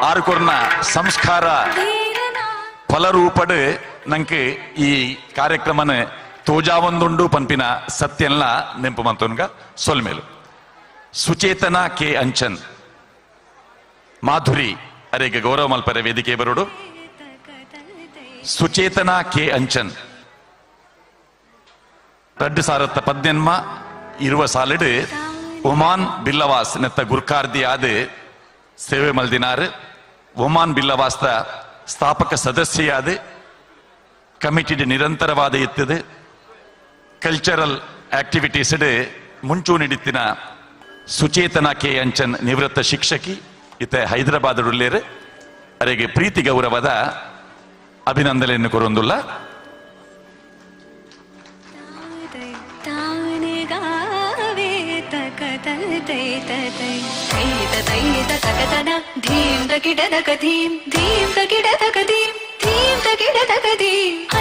ಆರು ಕೊರ್ನ ಸಂಸ್ಕಾರ ಫಲರೂಪಡು ನಂಗೆ ಈ ಕಾರ್ಯಕ್ರಮನ ತೋಜಾವಂದುಂಡು ಪನ್ಪಿನ ಸತ್ಯನ್ಲ ನೆಂಪು ಮಂತೋನ್ಗ ಸೊಲ್ಮೇಲು. ಸುಚೇತನ ಕೆ ಅಂಚನ್ ಮಾಧುರಿ ಅರೆಗೆ ಗೌರವ ಮಲ್ಪರೆ ವೇದಿಕೆ ಬರೋಡು. ಸುಚೇತನ ಕೆ ಅಂಚನ್ 2018 ಇರುವ ಸಾಲಿಡು ಒಮಾನ್ ಬಿಲ್ಲವಾಸ್ ನೆತ್ತ ಗುರ್ಕಾರ್ದಿ ಆದ ಸೇವೆ ಮಲ್ದಿನಾರು. ಒಮಾನ್ ಬಿಲ್ಲವಾಸ್ದ ಸ್ಥಾಪಕ ಸದಸ್ಯೆಯಾದ ಕಮಿಟಿ ನಿರಂತರವಾದ ಇತ್ತದೆ. ಕಲ್ಚರಲ್ ಆಕ್ಟಿವಿಟೀಸ್ ಮುಂಚೂಣಿಡಿತ್ತಿನ ಸುಚೇತನ ಕೆ ಅಂಚನ್ ನಿವೃತ್ತ ಶಿಕ್ಷಕಿ ಇತ ಹೈದರಾಬಾದ್ ಉಳ್ಳೇರು ಅರೆಗೆ ಪ್ರೀತಿ ಗೌರವದ ಅಭಿನಂದನೆಯನ್ನು ಕೊರೊಂದುಲ್ಲ.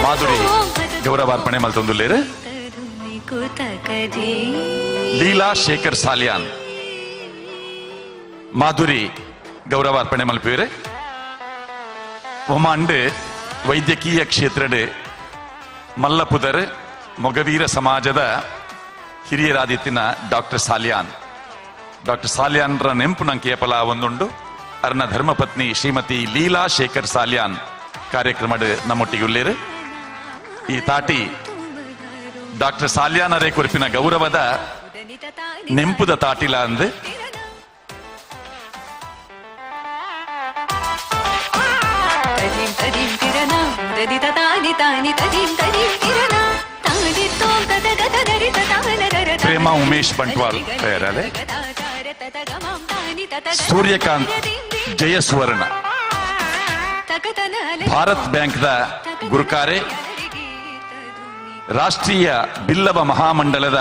ಮಾಧುರಿ ಗೌರವಾರ್ಪಣೆ ಮಲ್ತೊಂದುಲ್ಲೇರು. ಲೀಲಾ ಶೇಖರ್ ಸಾಲಿಯಾನ್ ಮಾಧುರಿ ಗೌರವಾರ್ಪಣೆ ಮಲ್ಪೇರು. ಒಮಾಂಡ್ ವೈದ್ಯಕೀಯ ಕ್ಷೇತ್ರದ ಮಲ್ಲಪುದರ್ ಮೊಗವೀರ ಸಮಾಜದ ಹಿರಿಯರಾದಿತ್ತಿನ ಡಾಕ್ಟರ್ ಸಾಲಿಯಾನ್. ಡಾಕ್ಟರ್ ಸಾಲಿಯಾನ್ರ ನೆಂಪು ನಂಗೆ ಕೇಪಲ ಒಂದುಂಡು. ಅರ್ನ ಧರ್ಮಪತ್ನಿ ಶ್ರೀಮತಿ ಲೀಲಾ ಶೇಖರ್ ಸಾಲಿಯಾನ್ ಕಾರ್ಯಕ್ರಮದ ನಮ್ಮೊಟ್ಟಿಗೆ ಉಳ್ಳೇರು. ಈ ತಾಟಿ ಡಾಕ್ಟರ್ ಸಾಲಿಯಾನರೇ ಕುರಿಪಿನ ಗೌರವದ ನೆಂಪುದ ತಾಟಿಲ ಅಂದು ಪ್ರೇಮ ಉಮೇಶ್ ಬಂಟ್ವಾಲ್ ತಯಾರಾದೆ. ಸೂರ್ಯಕಾಂತ್ ಜಯಸುವರ್ಣ ಭಾರತ್ ಬ್ಯಾಂಕ್ದ ಗುರುಕಾರೆ, ರಾಷ್ಟ್ರೀಯ ಬಿಲ್ಲವ ಮಹಾಮಂಡಲದ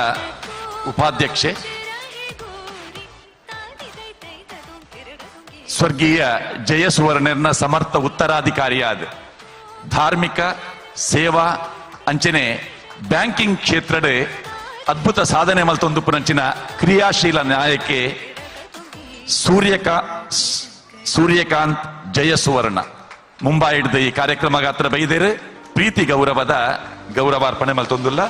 ಉಪಾಧ್ಯಕ್ಷೆ, ಸ್ವರ್ಗೀಯ ಜಯಸುವರ್ಣರ್ನ ಸಮರ್ಥ ಉತ್ತರಾಧಿಕಾರಿಯಾದ ಧಾರ್ಮಿಕ ಸೇವಾ ಅಂಚನೆ ಬ್ಯಾಂಕಿಂಗ್ ಕ್ಷೇತ್ರದ ಅದ್ಭುತ ಸಾಧನೆ ಮಲ್ತೊಂದು ಪುನಂಚಿನ ಕ್ರಿಯಾಶೀಲ ನಾಯಕೆ ಸೂರ್ಯಕಾಂತ್ ಜಯಸುವರ್ಣ ಮುಂಬೈ ಹಿಡಿದ ಈ ಕಾರ್ಯಕ್ರಮ ಗಾತ್ರ ಬೈದೇರು ಪ್ರೀತಿ ಗೌರವದ ಗೌರವಾರ್ಪಣೆ ಮಲ್ತೊಂದುಲ್ಲ.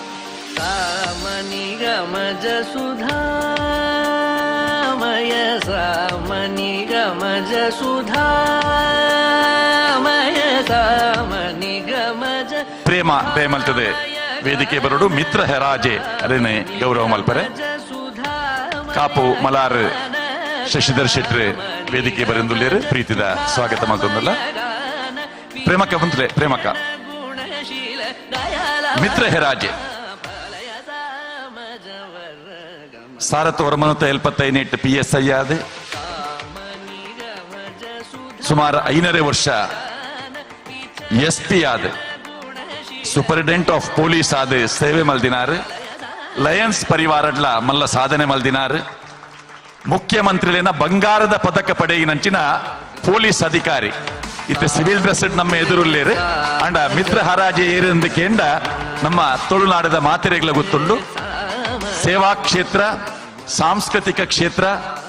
ಪ್ರೇಮ ಪ್ರೇಮಲ್ತದೆ ವೇದಿಕೆ ಬರೋಡು ಮಿತ್ರ ಹೆರಾಜೆ ಅರೇನೆ ಗೌರವ ಮಲ್ಪರೆ. ಕಾಪು ಮಲಾರ್ ಶಶಿಧರ್ ಶೆಟ್ರೆ ವೇದಿಕೆ ಬರೆಂದುಲ್ಲೇರು ಪ್ರೀತಿದ ಸ್ವಾಗತ ಮಲ್ತೊಂದುಲ್ಲ. ಪ್ರೇಮಕ ಬಂತ್ಲೆ ಪ್ರೇಮಕ ಮಿತ್ರ ಹೆರಾಜೆ 1975 PSI ಆದ ಸುಮಾರು 5.5 ವರ್ಷ SP ಆದ ಸೂಪರಿಂಟೆಂಡೆಂಟ್ ಆಫ್ ಪೊಲೀಸ್ ಆದ ಸೇವೆ ಮಲ್ದಿನಾರು. ಲಯನ್ಸ್ ಪರಿವಾರಡ್ಲ ಮಲ್ಲ ಸಾಧನೆ ಮಲ್ದಿನಾರು. ಮುಖ್ಯಮಂತ್ರಿಲೇನ ಬಂಗಾರದ ಪದಕ ಪಡೆಯಿನಂಚಿನ ಪೊಲೀಸ್ ಅಧಿಕಾರಿ ಇತ್ತ ಸಿವಿಲ್ ಡ್ರೆಸ್ ನಮ್ಮ ಎದುರುಲ್ಲೇರು. ಅಂಡ ಮಿತ್ರ ಹರಾಜೆ ಏರೆಂದು ಕೇಂಡ ನಮ್ಮ ತುಳುನಾಡದ ಮಾತೆರೆಗಳ ಗೊತ್ತುಂಡು. ಸೇವಾ ಕ್ಷೇತ್ರ, ಸಾಂಸ್ಕೃತಿಕ ಕ್ಷೇತ್ರ,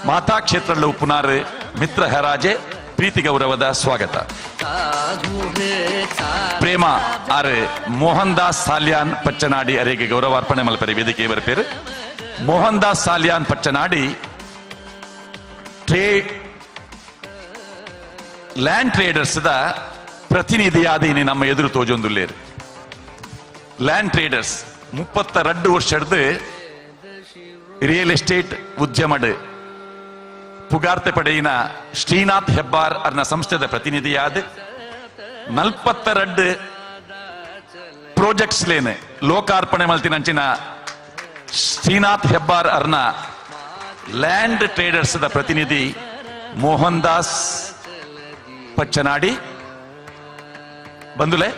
ಮಾತಾ ಕ್ಷೇತ್ರ ಉಪ್ಪುನಾರು ಮಿತ್ರ ಹರಾಜೆ ಪ್ರೀತಿ ಗೌರವದ ಸ್ವಾಗತ. ಪ್ರೇಮ ಆರ್ ಮೋಹನ್ ದಾಸ್ ಸಾಲಿಯಾನ್ ಪಚ್ಚನಾಡಿ ಅರೆಗೆ ಗೌರವಾರ್ಪಣೆ ಮಲ್ಪರೆ ವೇದಿಕೆ ಬರ್ಪೇರು. Mohan Das Saliyan Pachchanadi land traders the ಪ್ರತಿನಿಧಿಯಾದ ಇನಿ ನಮ್ಮ ಎದುರು ತೋಜೊಂದುಲ್ಲೇರು. ಲ್ಯಾಂಡ್ ಟ್ರೇಡರ್ಸ್ 32 ವರ್ಷದ ರಿಯಲ್ ಎಸ್ಟೇಟ್ ಉದ್ಯಮಡ್ ಪುಗಾರ್ತೆ ಪಡೆಯಿನ ಶ್ರೀನಾಥ್ ಹೆಬ್ಬಾರ್ ಅರ್ನ ಸಂಸ್ಥೆದ ಪ್ರತಿನಿಧಿಯಾದ 42 ಪ್ರಾಜೆಕ್ಟ್ಸ್ ಲೇನೆ ಲೋಕಾರ್ಪಣೆ ಮಲ್ತಿನಂಚಿನ ಶ್ರೀನಾಥ್ ಹೆಬ್ಬಾರ್ ಅರ್ನ ಲ್ಯಾಂಡ್ ಟ್ರೇಡರ್ಸ್ the ಪ್ರತಿನಿಧಿ ಮೋಹನ್ ದಾಸ್ ಪಚ್ಚನಾಡಿ ಬಂದುಲೆ.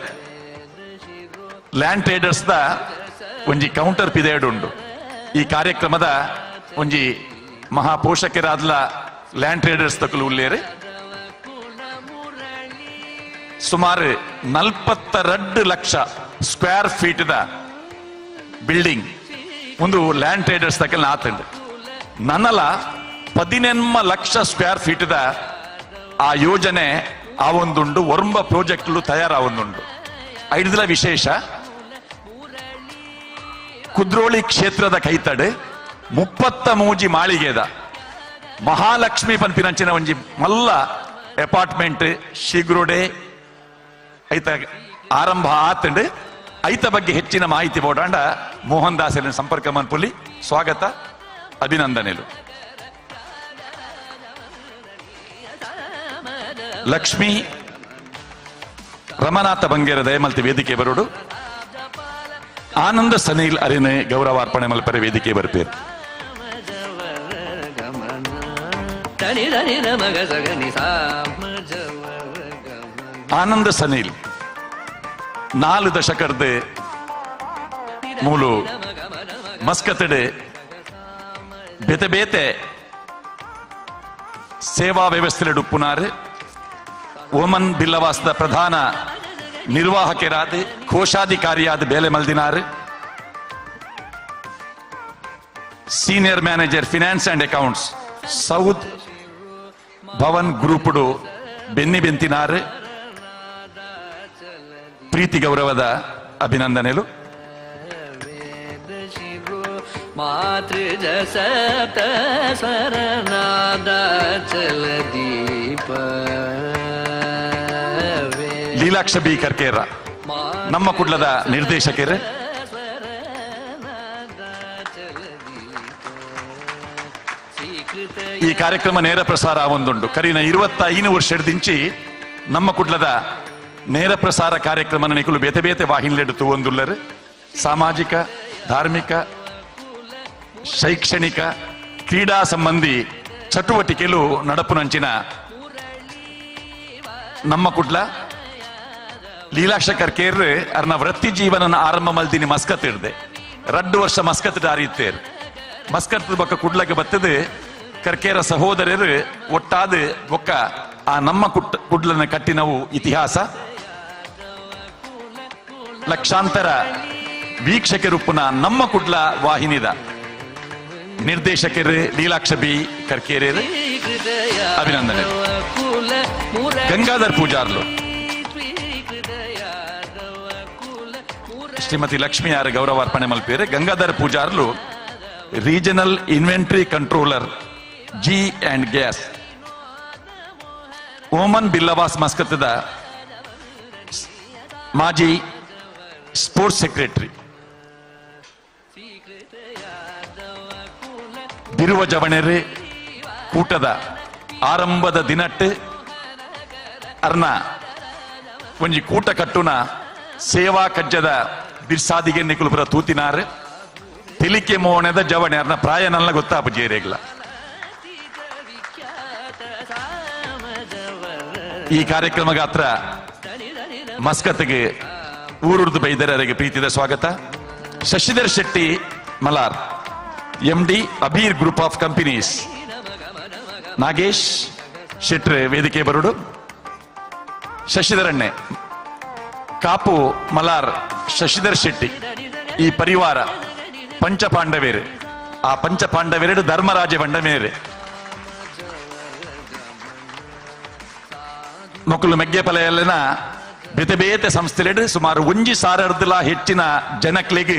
ಲ್ಯಾಂಡ್ ಟ್ರೇಡರ್ಸ್ the ಒಂಜಿ ಕೌಂಟರ್ ಪಿದೇಡು ಉಂಡು. ಈ ಕಾರ್ಯಕ್ರಮದ ಒಂಜಿ ಮಹಾಪೋಷಕರಾದ್ಲ ಲ್ಯಾಂಡ್ ಟ್ರೇಡರ್ಸ್ ತಕಲು ಉಲ್ಲೇರು. ಸುಮಾರು 42 ಲಕ್ಷ ಸ್ಕ್ವೇರ್ ಫೀಟ್ the building ಒಂದು ಲ್ಯಾಂಡ್ ಟ್ರೇಡರ್ಸ್ ತಕಲ್ ಆತಂಡು. ನನ್ನಲ 18 ಲಕ್ಷ ಸ್ಕ್ವೇರ್ ಫೀಟ್ the ಆ ಯೋಜನೆ ಆ ಒಂದುಂಡು, ಒರ್ಂಬ ಪ್ರಾಜೆಕ್ಟ್ಲು ತಯಾರಾವೊಂದುಂಡು. ಐದಲ ವಿಶೇಷ ಕುದ್ರೋಳಿ ಕ್ಷೇತ್ರದ ಕೈತಡೆ 33 ಮಾಳಿಗೆದ ಮಹಾಲಕ್ಷ್ಮಿ ಪನ್ಪಿನಂಚಿನ ಒಂಜಿ ಮಲ್ಲ ಅಪಾರ್ಟ್ಮೆಂಟ್ ಶೀಘ್ರೋಡೆ ಐತ ಆರಂಭ ಆತಂಡು. ಐತ ಬಗ್ಗೆ ಹೆಚ್ಚಿನ ಮಾಹಿತಿ ಬೋಡಾಂಡ ಮೋಹನ್ ದಾಸ್ ಸಂಪರ್ಕ ಮನ್ಪುಲಿ. ಸ್ವಾಗತ, ಅಭಿನಂದನೆಲು. ಲಕ್ಷ್ಮೀ ರಮನಾಥ ಬಂಗೇರ ದಯಮಲ್ತಿ ವೇದಿಕೆ ಬರೋಡು. ಆನಂದ ಸನೀಲ್ ಅರಿನೆ ಗೌರವಾರ್ಪಣೆ ಮಲ್ಪರೆ ವೇದಿಕೆ ಬರ್ಪೇರು. ಆನಂದ ಸನೀಲ್ 4 ದಶಕದ ಮೂಲು ಮಸ್ಕತಡೆ ಬೇತೆ ಬೇತೆ ಸೇವಾ ವ್ಯವಸ್ಥೆ ಉಪ್ಪುನಾರು. ಓಮನ್ ಬಿಲ್ಲವಾಸದ ಪ್ರಧಾನ ನಿರ್ವಾಹಕರಾದ ಕೋಶಾಧಿಕಾರಿಯಾದ ಬೇಲೆ ಮಲ್ದಿನಾರು. Senior manager finance and accounts Saud Bhavan ಗ್ರೂಪ್ಡು Benny ಬೆಂತಿನಾರು. ಪ್ರೀತಿ ಗೌರವದ ಅಭಿನಂದನೆಲು. ಲೀಲಾಕ್ಷ ಬಿ ಕರ್ಕೇರ ನಮ್ಮ ಕುಡ್ಲದ ನಿರ್ದೇಶಕರು. ಈ ಕಾರ್ಯಕ್ರಮ ನೇರ ಪ್ರಸಾರ ಒಂದುಂಡು. ಕರೀನ 25 ವರ್ಷದಿಂಚಿ ನಮ್ಮ ಕುಡ್ಲದ ನೇರ ಪ್ರಸಾರ ಕಾರ್ಯಕ್ರಮ ನಿಕುಲು ಬೇತೆ ಬೇತೆ ವಾಹಿನಿಲೆಡುತ್ತು ಒಂದುಲ್ಲರು. ಸಾಮಾಜಿಕ, ಧಾರ್ಮಿಕ, ಶೈಕ್ಷಣಿಕ, ಕ್ರೀಡಾ ಸಂಬಂಧಿ ಚಟುವಟಿಕೆಲು ನಡಪುನಂಚಿನ ನಮ್ಮ ಕುಡ್ಲ ಲೀಲಾಕ್ಷ ಕರ್ಕೇರ್ ಅರ್ನ ವೃತ್ತಿ ಜೀವನ ಆರಂಭ ಮಲ್ದಿನಿ ಮಸ್ಕತ್ ಇರ್ದೆ. 2 ವರ್ಷ ಮಸ್ಕತ್ ದಾರಿತ್ತೇರ್. ಮಸ್ಕತ್ ಬೊಕ್ಕ ಕುಡ್ಲಕ್ಕೆ ಬತ್ತದು ಕರ್ಕೇರ ಸಹೋದರರು ಒಟ್ಟಾದ ಬೊಕ್ಕ ಆ ನಮ್ಮ ಕುಡ್ಲನ ಕಟ್ಟಿನವು ಇತಿಹಾಸ. ಲಕ್ಷಾಂತರ ವೀಕ್ಷಕರುಪ್ಪುನ ನಮ್ಮ ಕುಡ್ಲ ವಾಹಿನಿದ ನಿರ್ದೇಶಕರು ಲೀಲಾಕ್ಷ ಬಿ ಕರ್ಕೇರೇರು ಅಭಿನಂದನೆ. ಗಂಗಾಧರ್ ಪೂಜಾರ್ಲು, ಶ್ರೀಮತಿ ಲಕ್ಷ್ಮಿ ಯಾರು ಗೌರವಾರ್ಪಣೆ ಮಲ್ಪೇರು. Gangadhar Pujarlu regional inventory controller G and gas, Oman Billavas ಮಸ್ಕತ್ತದ ಮಾಜಿ ಸ್ಪೋರ್ಟ್ಸ್ ಸೆಕ್ರೆಟರಿ. ಬಿರುವ ಜವಣೆರೆ ಕೂಟದ ಆರಂಭದ ದಿನಟ್ಟು ಅರ್ನ ಒಂಜಿ ಕೂಟ ಕಟ್ಟುನ ಸೇವಾ ಕಜ್ಜದ ಬಿರ್ಸಾದಿಗೆ ನಿಕುಲುಪುರ ತೂತಿನಾರು. ತಿಳಿಕೆ ಮೋಣದ ಜವಣೆ ಅರ್ನ ಪ್ರಾಯನಲ್ಲ ಗೊತ್ತಾಪ ಜೇರೆಗ್ಲ. ಈ ಕಾರ್ಯಕ್ರಮ ಗಾತ್ರ ಮಸ್ಕತ್ಗೆ ಊರುರ್ದು ಬೈದರರಿಗೆ ಪ್ರೀತಿದ ಸ್ವಾಗತ. Shashidhar Shetty Malar, MD Abir group of companies. Nagesh ಶೆಟ್ರೆ ವೇದಿಕೆ ಬರುಡು. ಶಶಿಧರಣ್ಣೆ ಕಾಪು ಮಲಾರ್ ಶಶಿಧರ್ ಶೆಟ್ಟಿ ಈ ಪರಿವಾರ ಪಂಚಪಾಂಡವೇರು. ಆ ಪಂಚಪಾಂಡವೇರು ಧರ್ಮರಾಜ ಬಂಡಮೇರೆ ಮಕ್ಕಳು ಮೆಗ್ಗೆಪಲೆಯಲ್ಲಿನ ಬೇತೆ ಬೇತೆ ಸಂಸ್ಥೆಲೆಡ್ ಸುಮಾರು 1,000 ಹೆಚ್ಚಿನ ಜನಕ್ಲೆಗ್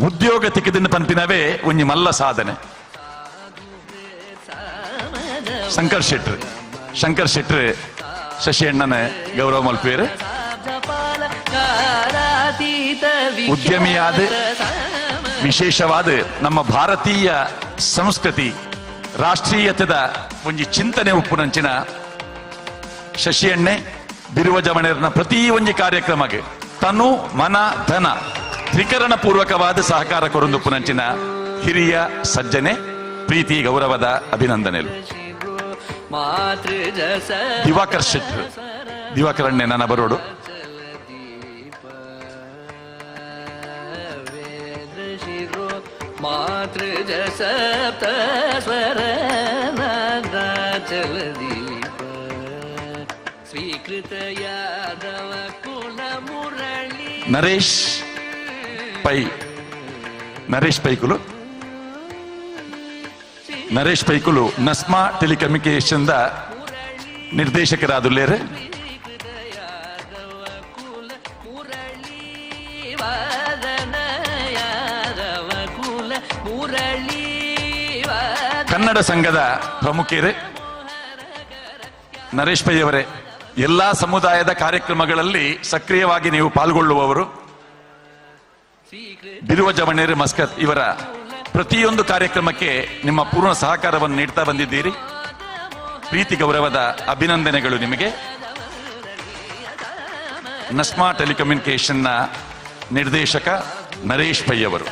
ಉದ್ಯೋಗ ತಿಕ್ಕಿದಿನ ಪನ್ಪಿನವೇ ಒಂಜಿ ಮಲ್ಲ ಸಾಧನೆ. ಶಂಕರ್ ಶೆಟ್ರು, ಶಂಕರ್ ಶೆಟ್ರು ಶಶಿ ಅಣ್ಣನ ಗೌರವ ಮಲ್ಪೇರು. ಉದ್ಯಮಿಯಾದ ವಿಶೇಷವಾದ ನಮ್ಮ ಭಾರತೀಯ ಸಂಸ್ಕೃತಿ ರಾಷ್ಟ್ರೀಯತೆದ ಒಂಜಿ ಚಿಂತನೆ ಉಪ್ಪುನಂಚಿನ ಶಶಿ ಅಣ್ಣೆ ಬಿರುವ ಜವಣೆರ್ನ ಪ್ರತಿ ಒಂಜಿ ಕಾರ್ಯಕ್ರಮಕ್ಕೆ ತನು ಮನ ಧನ ತ್ರಿಕರಣ ಪೂರ್ವಕವಾದ ಸಹಕಾರ ಕೊರೊಂದುಪ್ಪುನಂಚಿನ ಹಿರಿಯ ಸಜ್ಜನೆ ಪ್ರೀತಿ ಗೌರವದ ಅಭಿನಂದನೆಗಳು. ದಿವಾಕರ್ ಶೆಟ್ರು, ದಿವಾಕರ್ ಅಣ್ಣೆ ನನ್ನ ಬರೋಡು. ನರೇಶ್ ಪೈ, ನರೇಶ್ ಪೈಕುಲು, ನರೇಶ್ ಪೈಕುಲು ನಸ್ಮಾ ಟೆಲಿಕಮ್ಯುನಿಕೇಶನ್ the ನಿರ್ದೇಶಕರಾದುಲ್ಲೇರು. ಕನ್ನಡ ಸಂಘದ ಪ್ರಮುಖರು ನರೇಶ್ ಪೈ ಅವರೇ, ಎಲ್ಲಾ ಸಮುದಾಯದ ಕಾರ್ಯಕ್ರಮಗಳಲ್ಲಿ ಸಕ್ರಿಯವಾಗಿ ನೀವು ಪಾಲ್ಗೊಳ್ಳುವವರು. ಬಿರುವ ಜವಣೇರು ಮಸ್ಕತ್ ಇವರ ಪ್ರತಿಯೊಂದು ಕಾರ್ಯಕ್ರಮಕ್ಕೆ ನಿಮ್ಮ ಪೂರ್ಣ ಸಹಕಾರವನ್ನು ನೀಡ್ತಾ ಬಂದಿದ್ದೀರಿ. ಪ್ರೀತಿ ಗೌರವದ ಅಭಿನಂದನೆಗಳು ನಿಮಗೆ. ನಸ್ಮಾ ಟೆಲಿಕಮ್ಯುನಿಕೇಶನ್ನ ನಿರ್ದೇಶಕ ನರೇಶ್ ಪೈ ಅವರು.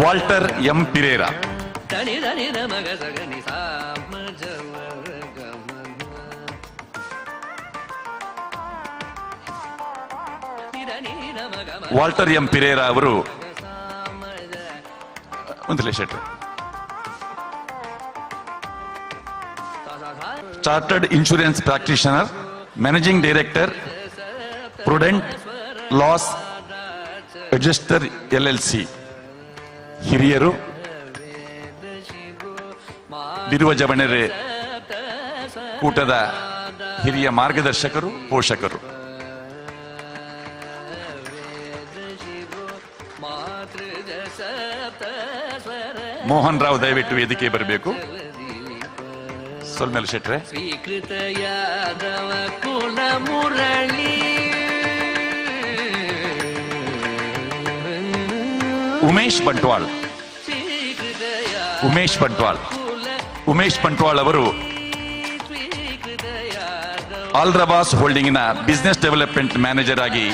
Walter M Pereira, Walter M Pereira ಅವರು ಒಂದು ಶೆಟ್ರು, chartered insurance practitioner, managing director, prudent loss adjuster LLC. ಹಿರಿಯರು ಬಿರುವ ಜವಣೆರೆ ಕೂಟದ ಹಿರಿಯ ಮಾರ್ಗದರ್ಶಕರು, ಪೋಷಕರು. ಮೋಹನ್ ರಾವ್ ದಯವಿಟ್ಟು ವೇದಿಕೆ ಬರಬೇಕು. ಸೊಲ್ಮೇಲೆ ಶೆಟ್ರೆ. ಸ್ವೀಕೃತ ಯಾದವ ಕುಲ ಮುರಳಿ ಉಮೇಶ್ ಬಂಟ್ವಾಳ್, ಉಮೇಶ್ ಬಂಟ್ವಾಳ್, ಉಮೇಶ್ ಬಂಟ್ವಾಳ್ ಅವರು ಆಲ್ರಬಾಸ್ ಹೋಲ್ಡಿಂಗ್ನ ಬಿಸ್ನೆಸ್ ಡೆವಲಪ್ಮೆಂಟ್ ಮ್ಯಾನೇಜರ್ ಆಗಿ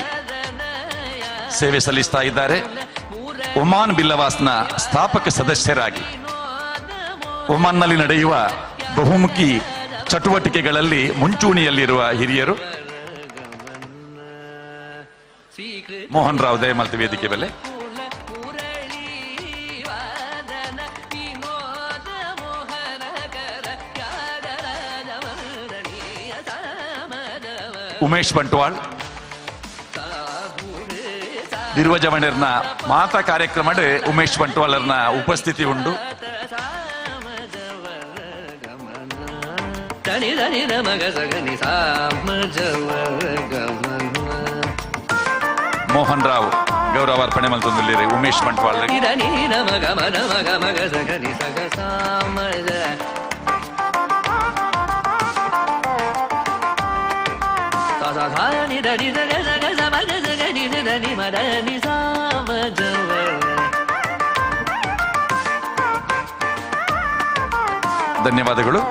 ಸೇವೆ ಸಲ್ಲಿಸ್ತಾ ಇದ್ದಾರೆ. ಒಮಾನ್ ಬಿಲ್ಲವಾಸ್ನ ಸ್ಥಾಪಕ ಸದಸ್ಯರಾಗಿ ಒಮಾನ್ನಲ್ಲಿ ನಡೆಯುವ ಬಹುಮುಖಿ ಚಟುವಟಿಕೆಗಳಲ್ಲಿ ಮುಂಚೂಣಿಯಲ್ಲಿರುವ ಹಿರಿಯರು. ಮೋಹನ್ ರಾವ್ ದಯಮಾಲ್ತಿ ವೇದಿಕೆ ಮೇಲೆ. ಉಮೇಶ್ ಬಂಟ್ವಾಳ್ ಬಿರುವ ಜವಣರ್ನ ಮಾತಾ ಕಾರ್ಯಕ್ರಮ ಉಮೇಶ್ ಬಂಟ್ವಾಳರ್ನ ಉಪಸ್ಥಿತಿ ಉಂಟು. ಮೋಹನ್ ರಾವ್ ಗೌರವಾರ್ಪಣೆ ಮಲ್ತೊಂದುಲ್ಲೇರು ಉಮೇಶ್ ಬಂಟ್ವಾಳ್. ಧನ್ಯವಾದಗಳು.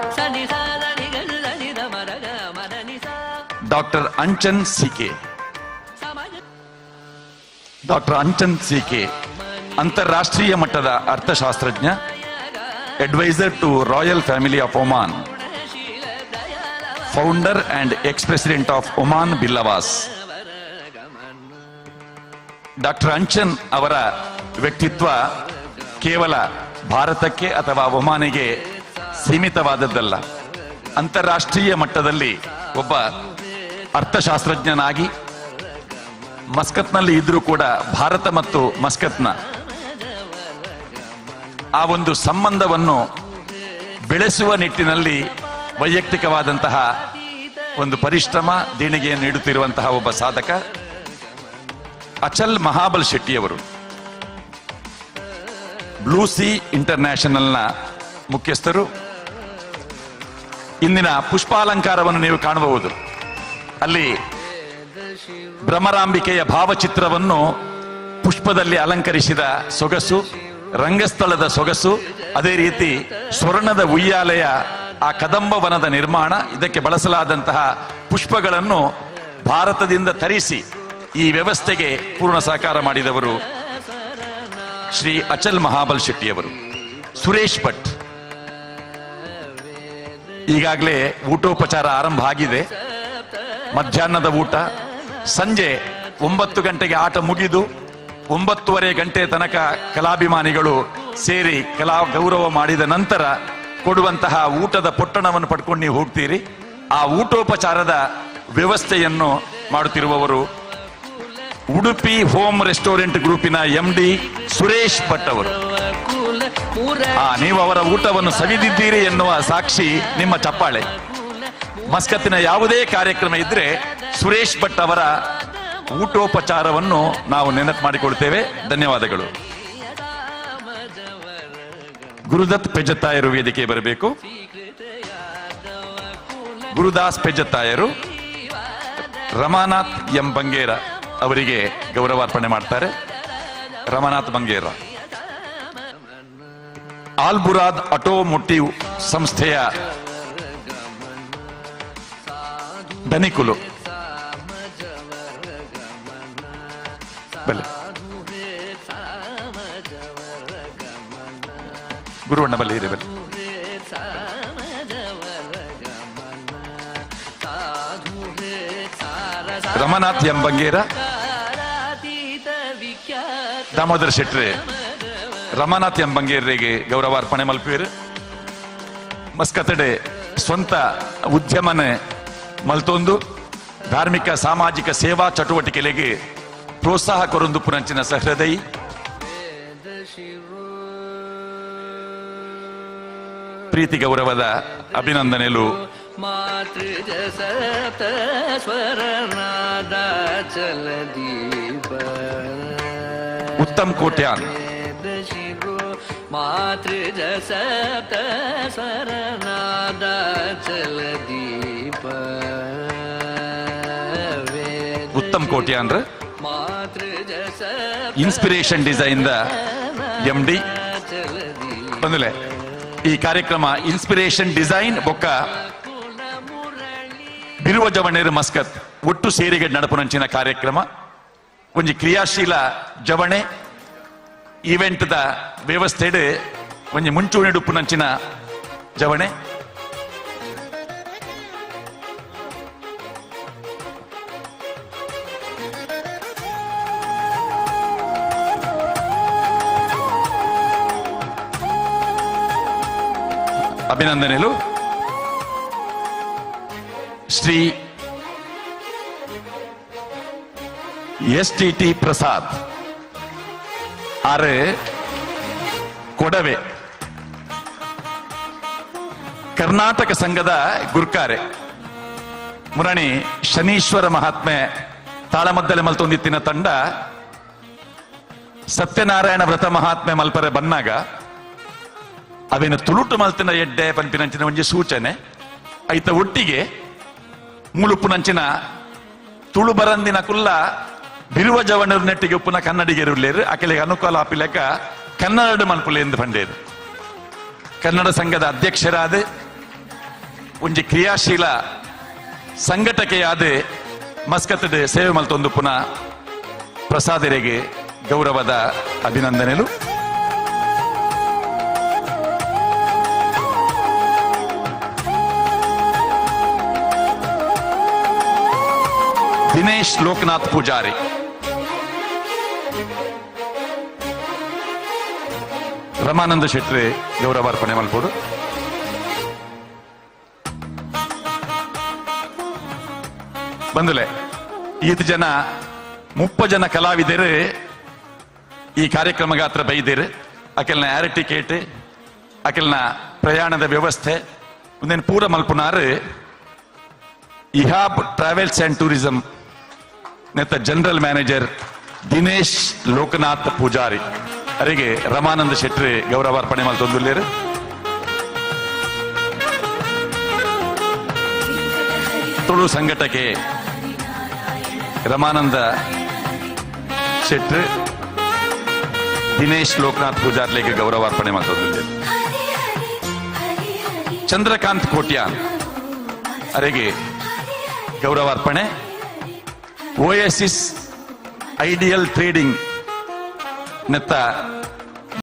Doctor Anchan CK, doctor Anchan CK ಅಂತಾರಾಷ್ಟ್ರೀಯ ಮಟ್ಟದ ಅರ್ಥಶಾಸ್ತ್ರಜ್ಞ, adviser to royal family of Oman, founder and ex president of Oman Billavas. Doctor Anchan ಅವರ ವ್ಯಕ್ತಿತ್ವ ಕೇವಲ ಭಾರತಕ್ಕೆ ಅಥವಾ ಒಮಾನಿಗೆ ಸೀಮಿತವಾದದ್ದಲ್ಲ. ಅಂತಾರಾಷ್ಟ್ರೀಯ ಮಟ್ಟದಲ್ಲಿ ಒಬ್ಬ ಅರ್ಥಶಾಸ್ತ್ರಜ್ಞನಾಗಿ ಮಸ್ಕತ್ನಲ್ಲಿ ಇದ್ರೂ ಕೂಡ ಭಾರತ ಮತ್ತು ಮಸ್ಕತ್ನ ಆ ಒಂದು ಸಂಬಂಧವನ್ನು ಬೆಳೆಸುವ ನಿಟ್ಟಿನಲ್ಲಿ ವೈಯಕ್ತಿಕವಾದಂತಹ ಒಂದು ಪರಿಶ್ರಮ ದೇಣಿಗೆಯನ್ನು ನೀಡುತ್ತಿರುವಂತಹ ಒಬ್ಬ ಸಾಧಕ ಅಚಲ್ ಮಹಾಬಲ್ ಶೆಟ್ಟಿಯವರು. ಬ್ಲೂ ಸಿ ಇಂಟರ್ನ್ಯಾಷನಲ್ನ ಮುಖ್ಯಸ್ಥರು. ಇಂದಿನ ಪುಷ್ಪಾಲಂಕಾರವನ್ನು ನೀವು ಕಾಣಬಹುದು. ಅಲ್ಲಿ ಭ್ರಮರಾಂಬಿಕೆಯ ಭಾವಚಿತ್ರವನ್ನು ಪುಷ್ಪದಲ್ಲಿ ಅಲಂಕರಿಸಿದ ಸೊಗಸು, ರಂಗಸ್ಥಳದ ಸೊಗಸು, ಅದೇ ರೀತಿ ಸ್ವರ್ಣದ ಉಯ್ಯಾಲೆಯ ಆ ಕದಂಬವನದ ನಿರ್ಮಾಣ, ಇದಕ್ಕೆ ಬಳಸಲಾದಂತಹ ಪುಷ್ಪಗಳನ್ನು ಭಾರತದಿಂದ ತರಿಸಿ ಈ ವ್ಯವಸ್ಥೆಗೆ ಪೂರ್ಣ ಸಹಕಾರ ಮಾಡಿದವರು ಶ್ರೀ ಅಚಲ್ ಮಹಾಬಲ್ ಶೆಟ್ಟಿಯವರು. ಸುರೇಶ್ ಭಟ್, ಈಗಾಗಲೇ ಊಟೋಪಚಾರ ಆರಂಭ ಆಗಿದೆ. ಮಧ್ಯಾಹ್ನದ ಊಟ ಸಂಜೆ 9 ಗಂಟೆಗೆ ಆಟ ಮುಗಿದು 9:30 ಗಂಟೆ ತನಕ ಕಲಾಭಿಮಾನಿಗಳು ಸೇರಿ ಕಲಾ ಗೌರವ ಮಾಡಿದ ನಂತರ ಕೊಡುವಂತಹ ಊಟದ ಪೊಟ್ಟಣವನ್ನು ಪಡ್ಕೊಂಡು ನೀವು ಹೋಗ್ತೀರಿ. ಆ ಊಟೋಪಚಾರದ ವ್ಯವಸ್ಥೆಯನ್ನು ಮಾಡುತ್ತಿರುವವರು ಉಡುಪಿ ಹೋಮ್ ರೆಸ್ಟೋರೆಂಟ್ ಗ್ರೂಪಿನ MD Suresh Bhat ಅವರು. ನೀವು ಅವರ ಊಟವನ್ನು ಸವಿದಿದ್ದೀರಿ ಎನ್ನುವ ಸಾಕ್ಷಿ ನಿಮ್ಮ ಚಪ್ಪಾಳೆ. ಮಸ್ಕತ್ತಿನ ಯಾವುದೇ ಕಾರ್ಯಕ್ರಮ ಇದ್ರೆ ಸುರೇಶ್ ಭಟ್ ಅವರ ಊಟೋಪಚಾರವನ್ನು ನಾವು ನೆನಪು ಮಾಡಿಕೊಳ್ತೇವೆ. ಧನ್ಯವಾದಗಳು. ಗುರುದತ್ ಪೆಜತ್ತಾಯರು ವೇದಿಕೆ ಬರಬೇಕು. ಗುರುದಾಸ್ ಪೆಜತ್ತಾಯರು ರಮಾನಾಥ್ ಎಂ ಬಂಗೇರ ಅವರಿಗೆ ಗೌರವಾರ್ಪಣೆ ಮಾಡ್ತಾರೆ. ರಮಾನಾಥ್ ಬಂಗೇರ ಆಲ್ಬುರಾದ್ ಆಟೋಮೋಟಿವ್ ಸಂಸ್ಥೆಯ ಧನಿಕುಲು. ಬಲೆ ಗುರುವಣ್ಣ ಬಲೆ ಇರಿ ಬಲೆ. ರಮನಾಥ್ ಎಂ ಬಂಗೇರ, ದಾಮೋದರ ಶೆಟ್ರೆ ರಮಾನಾಥ್ ಎಂ ಬಂಗೇರಿಗೆ ಗೌರವಾರ್ಪಣೆ ಮಲ್ಪೇರು. ಮಸ್ಕತಡೆ ಸ್ವಂತ ಉದ್ಯಮನೆ ಮಲ್ತೊಂದು ಧಾರ್ಮಿಕ ಸಾಮಾಜಿಕ ಸೇವಾ ಚಟುವಟಿಕೆಗಳಿಗೆ ಪ್ರೋತ್ಸಾಹ ಕೊರೊಂದು ಪುನಂಚಿನ ಸಹೃದಯಿ. ಪ್ರೀತಿ ಗೌರವದ ಅಭಿನಂದನೆಲು. Uttam Kotian, Uttam Kotian inspiration design the MD ಬಂದಲೆ. ಈ ಕಾರ್ಯಕ್ರಮ ಇನ್ಸ್ಪಿರೇಷನ್ ಡಿಸೈನ್ ಬೊಕ್ಕ ಬಿರುವ ಜವಣೇರು ಮಸ್ಕತ್ ಒಟ್ಟು ಸೇರಿಗೆ ನಡಪುನಂಚಿನ ಕಾರ್ಯಕ್ರಮ. ಒಂಜಿ ಕ್ರಿಯಾಶೀಲ ಜವಣೆ ಈವೆಂಟ್ the ವ್ಯವಸ್ಥೆಡ್ ಒಂಜಿ ಮುಂಚೂಣಿಡುಪ್ಪುನಂಚಿನ ಜವಣೆ. ಅಭಿನಂದನೆಲು. ಶ್ರೀ STT Prasad ಆರೆ ಕೊಡವೆ, ಕರ್ನಾಟಕ ಸಂಘದ ಗುರ್ಕಾರೆ. ಮುರಣಿ ಶನೀಶ್ವರ ಮಹಾತ್ಮೆ ತಾಳಮದ್ದಲೆ ಮಲ್ತೊಂದಿತ್ತಿನ ತಂಡ ಸತ್ಯನಾರಾಯಣ ವ್ರತ ಮಹಾತ್ಮೆ ಮಲ್ಪರೆ ಬನ್ನಾಗ ಅವೇನು ತುಳುಟು ಮಲ್ತಿನ ಎಡ್ಡೆ ಪನ್ಪಿನಂಚಿನ ಒಂಜಿ ಸೂಚನೆ ಐತ ಒಟ್ಟಿಗೆ ಮುಳುಪುನಂಚಿನ ತುಳು ಬರಂದಿನ ಕುಲ್ಲ ಬಿರುವ ಜವಣರು ನೆಟ್ಟಿಗೆ ಉಪ್ಪುನ ಕನ್ನಡಿಗರುಲ್ಲೇರು ಅಕೆಲಿಗೆ ಅನುಕೂಲ ಆಪಿಲೆಕ್ಕ ಕನ್ನಡ ಮಲ್ಪುಲೆ ಎಂದು ಪಂಡೇರು. ಕನ್ನಡ ಸಂಘದ ಅಧ್ಯಕ್ಷರಾದ ಒಂಜಿ ಕ್ರಿಯಾಶೀಲ ಸಂಘಟಕೆಯಾದ ಮಸ್ಕತ್ ಸೇವೆ ಮಲ್ತೊಂದು ಪುನಃ ಪ್ರಸಾದರಿಗೆ ಗೌರವದ ಅಭಿನಂದನೆಲು. ದಿನೇಶ್ ಲೋಕನಾಥ್ ಪೂಜಾರಿ, ರಮಾನಂದ ಶೆಟ್ಟಿ ಗೌರವಾರ್ಪಣೆ ಮಲ್ಪೋಡು. ಬಂದಲೆ ಈತ ಜನ 30 ಜನ ಕಲಾವಿದರು ಈ ಕಾರ್ಯಕ್ರಮ ಗಾತ್ರ ಬೈದಿರು. ಅಕೆಲ್ನ ಏರ್ ಟಿಕೆಟ್, ಅಕೆಲ್ನ ಪ್ರಯಾಣದ ವ್ಯವಸ್ಥೆ ಒಂದೇನು ಪೂರ ಮಲ್ಪುನಾರು ಇಹಾಬ್ ಟ್ರಾವೆಲ್ಸ್ ಅಂಡ್ ಟೂರಿಸಂ ನೆತ್ತ ಜನರಲ್ ಮ್ಯಾನೇಜರ್ ದಿನೇಶ್ ಲೋಕನಾಥ್ ಪೂಜಾರಿ ಅರೆಗೆ ರಮಾನಂದ ಶೆಟ್ಟಿ ಗೌರವಾರ್ಪಣೆ ಮಲ್ತೊಂದುಲ್ಲೇರು. ತುಳು ಸಂಘಟಕೆ ರಮಾನಂದ ಶೆಟ್ಟಿ ದಿನೇಶ್ ಲೋಕನಾಥ್ ಪೂಜಾರ್ಲಿಗೆ ಗೌರವಾರ್ಪಣೆ ಮಲ್ತೊಂದುಲ್ಲೇರು. ಚಂದ್ರಕಾಂತ್ ಕೋಟ್ಯಾನ್ ಅರೆಗೆ ಗೌರವಾರ್ಪಣೆ. ಓಎಸಿಸ್ ಐಡಿಯಲ್ ಟ್ರೇಡಿಂಗ್ ನೆತ್ತ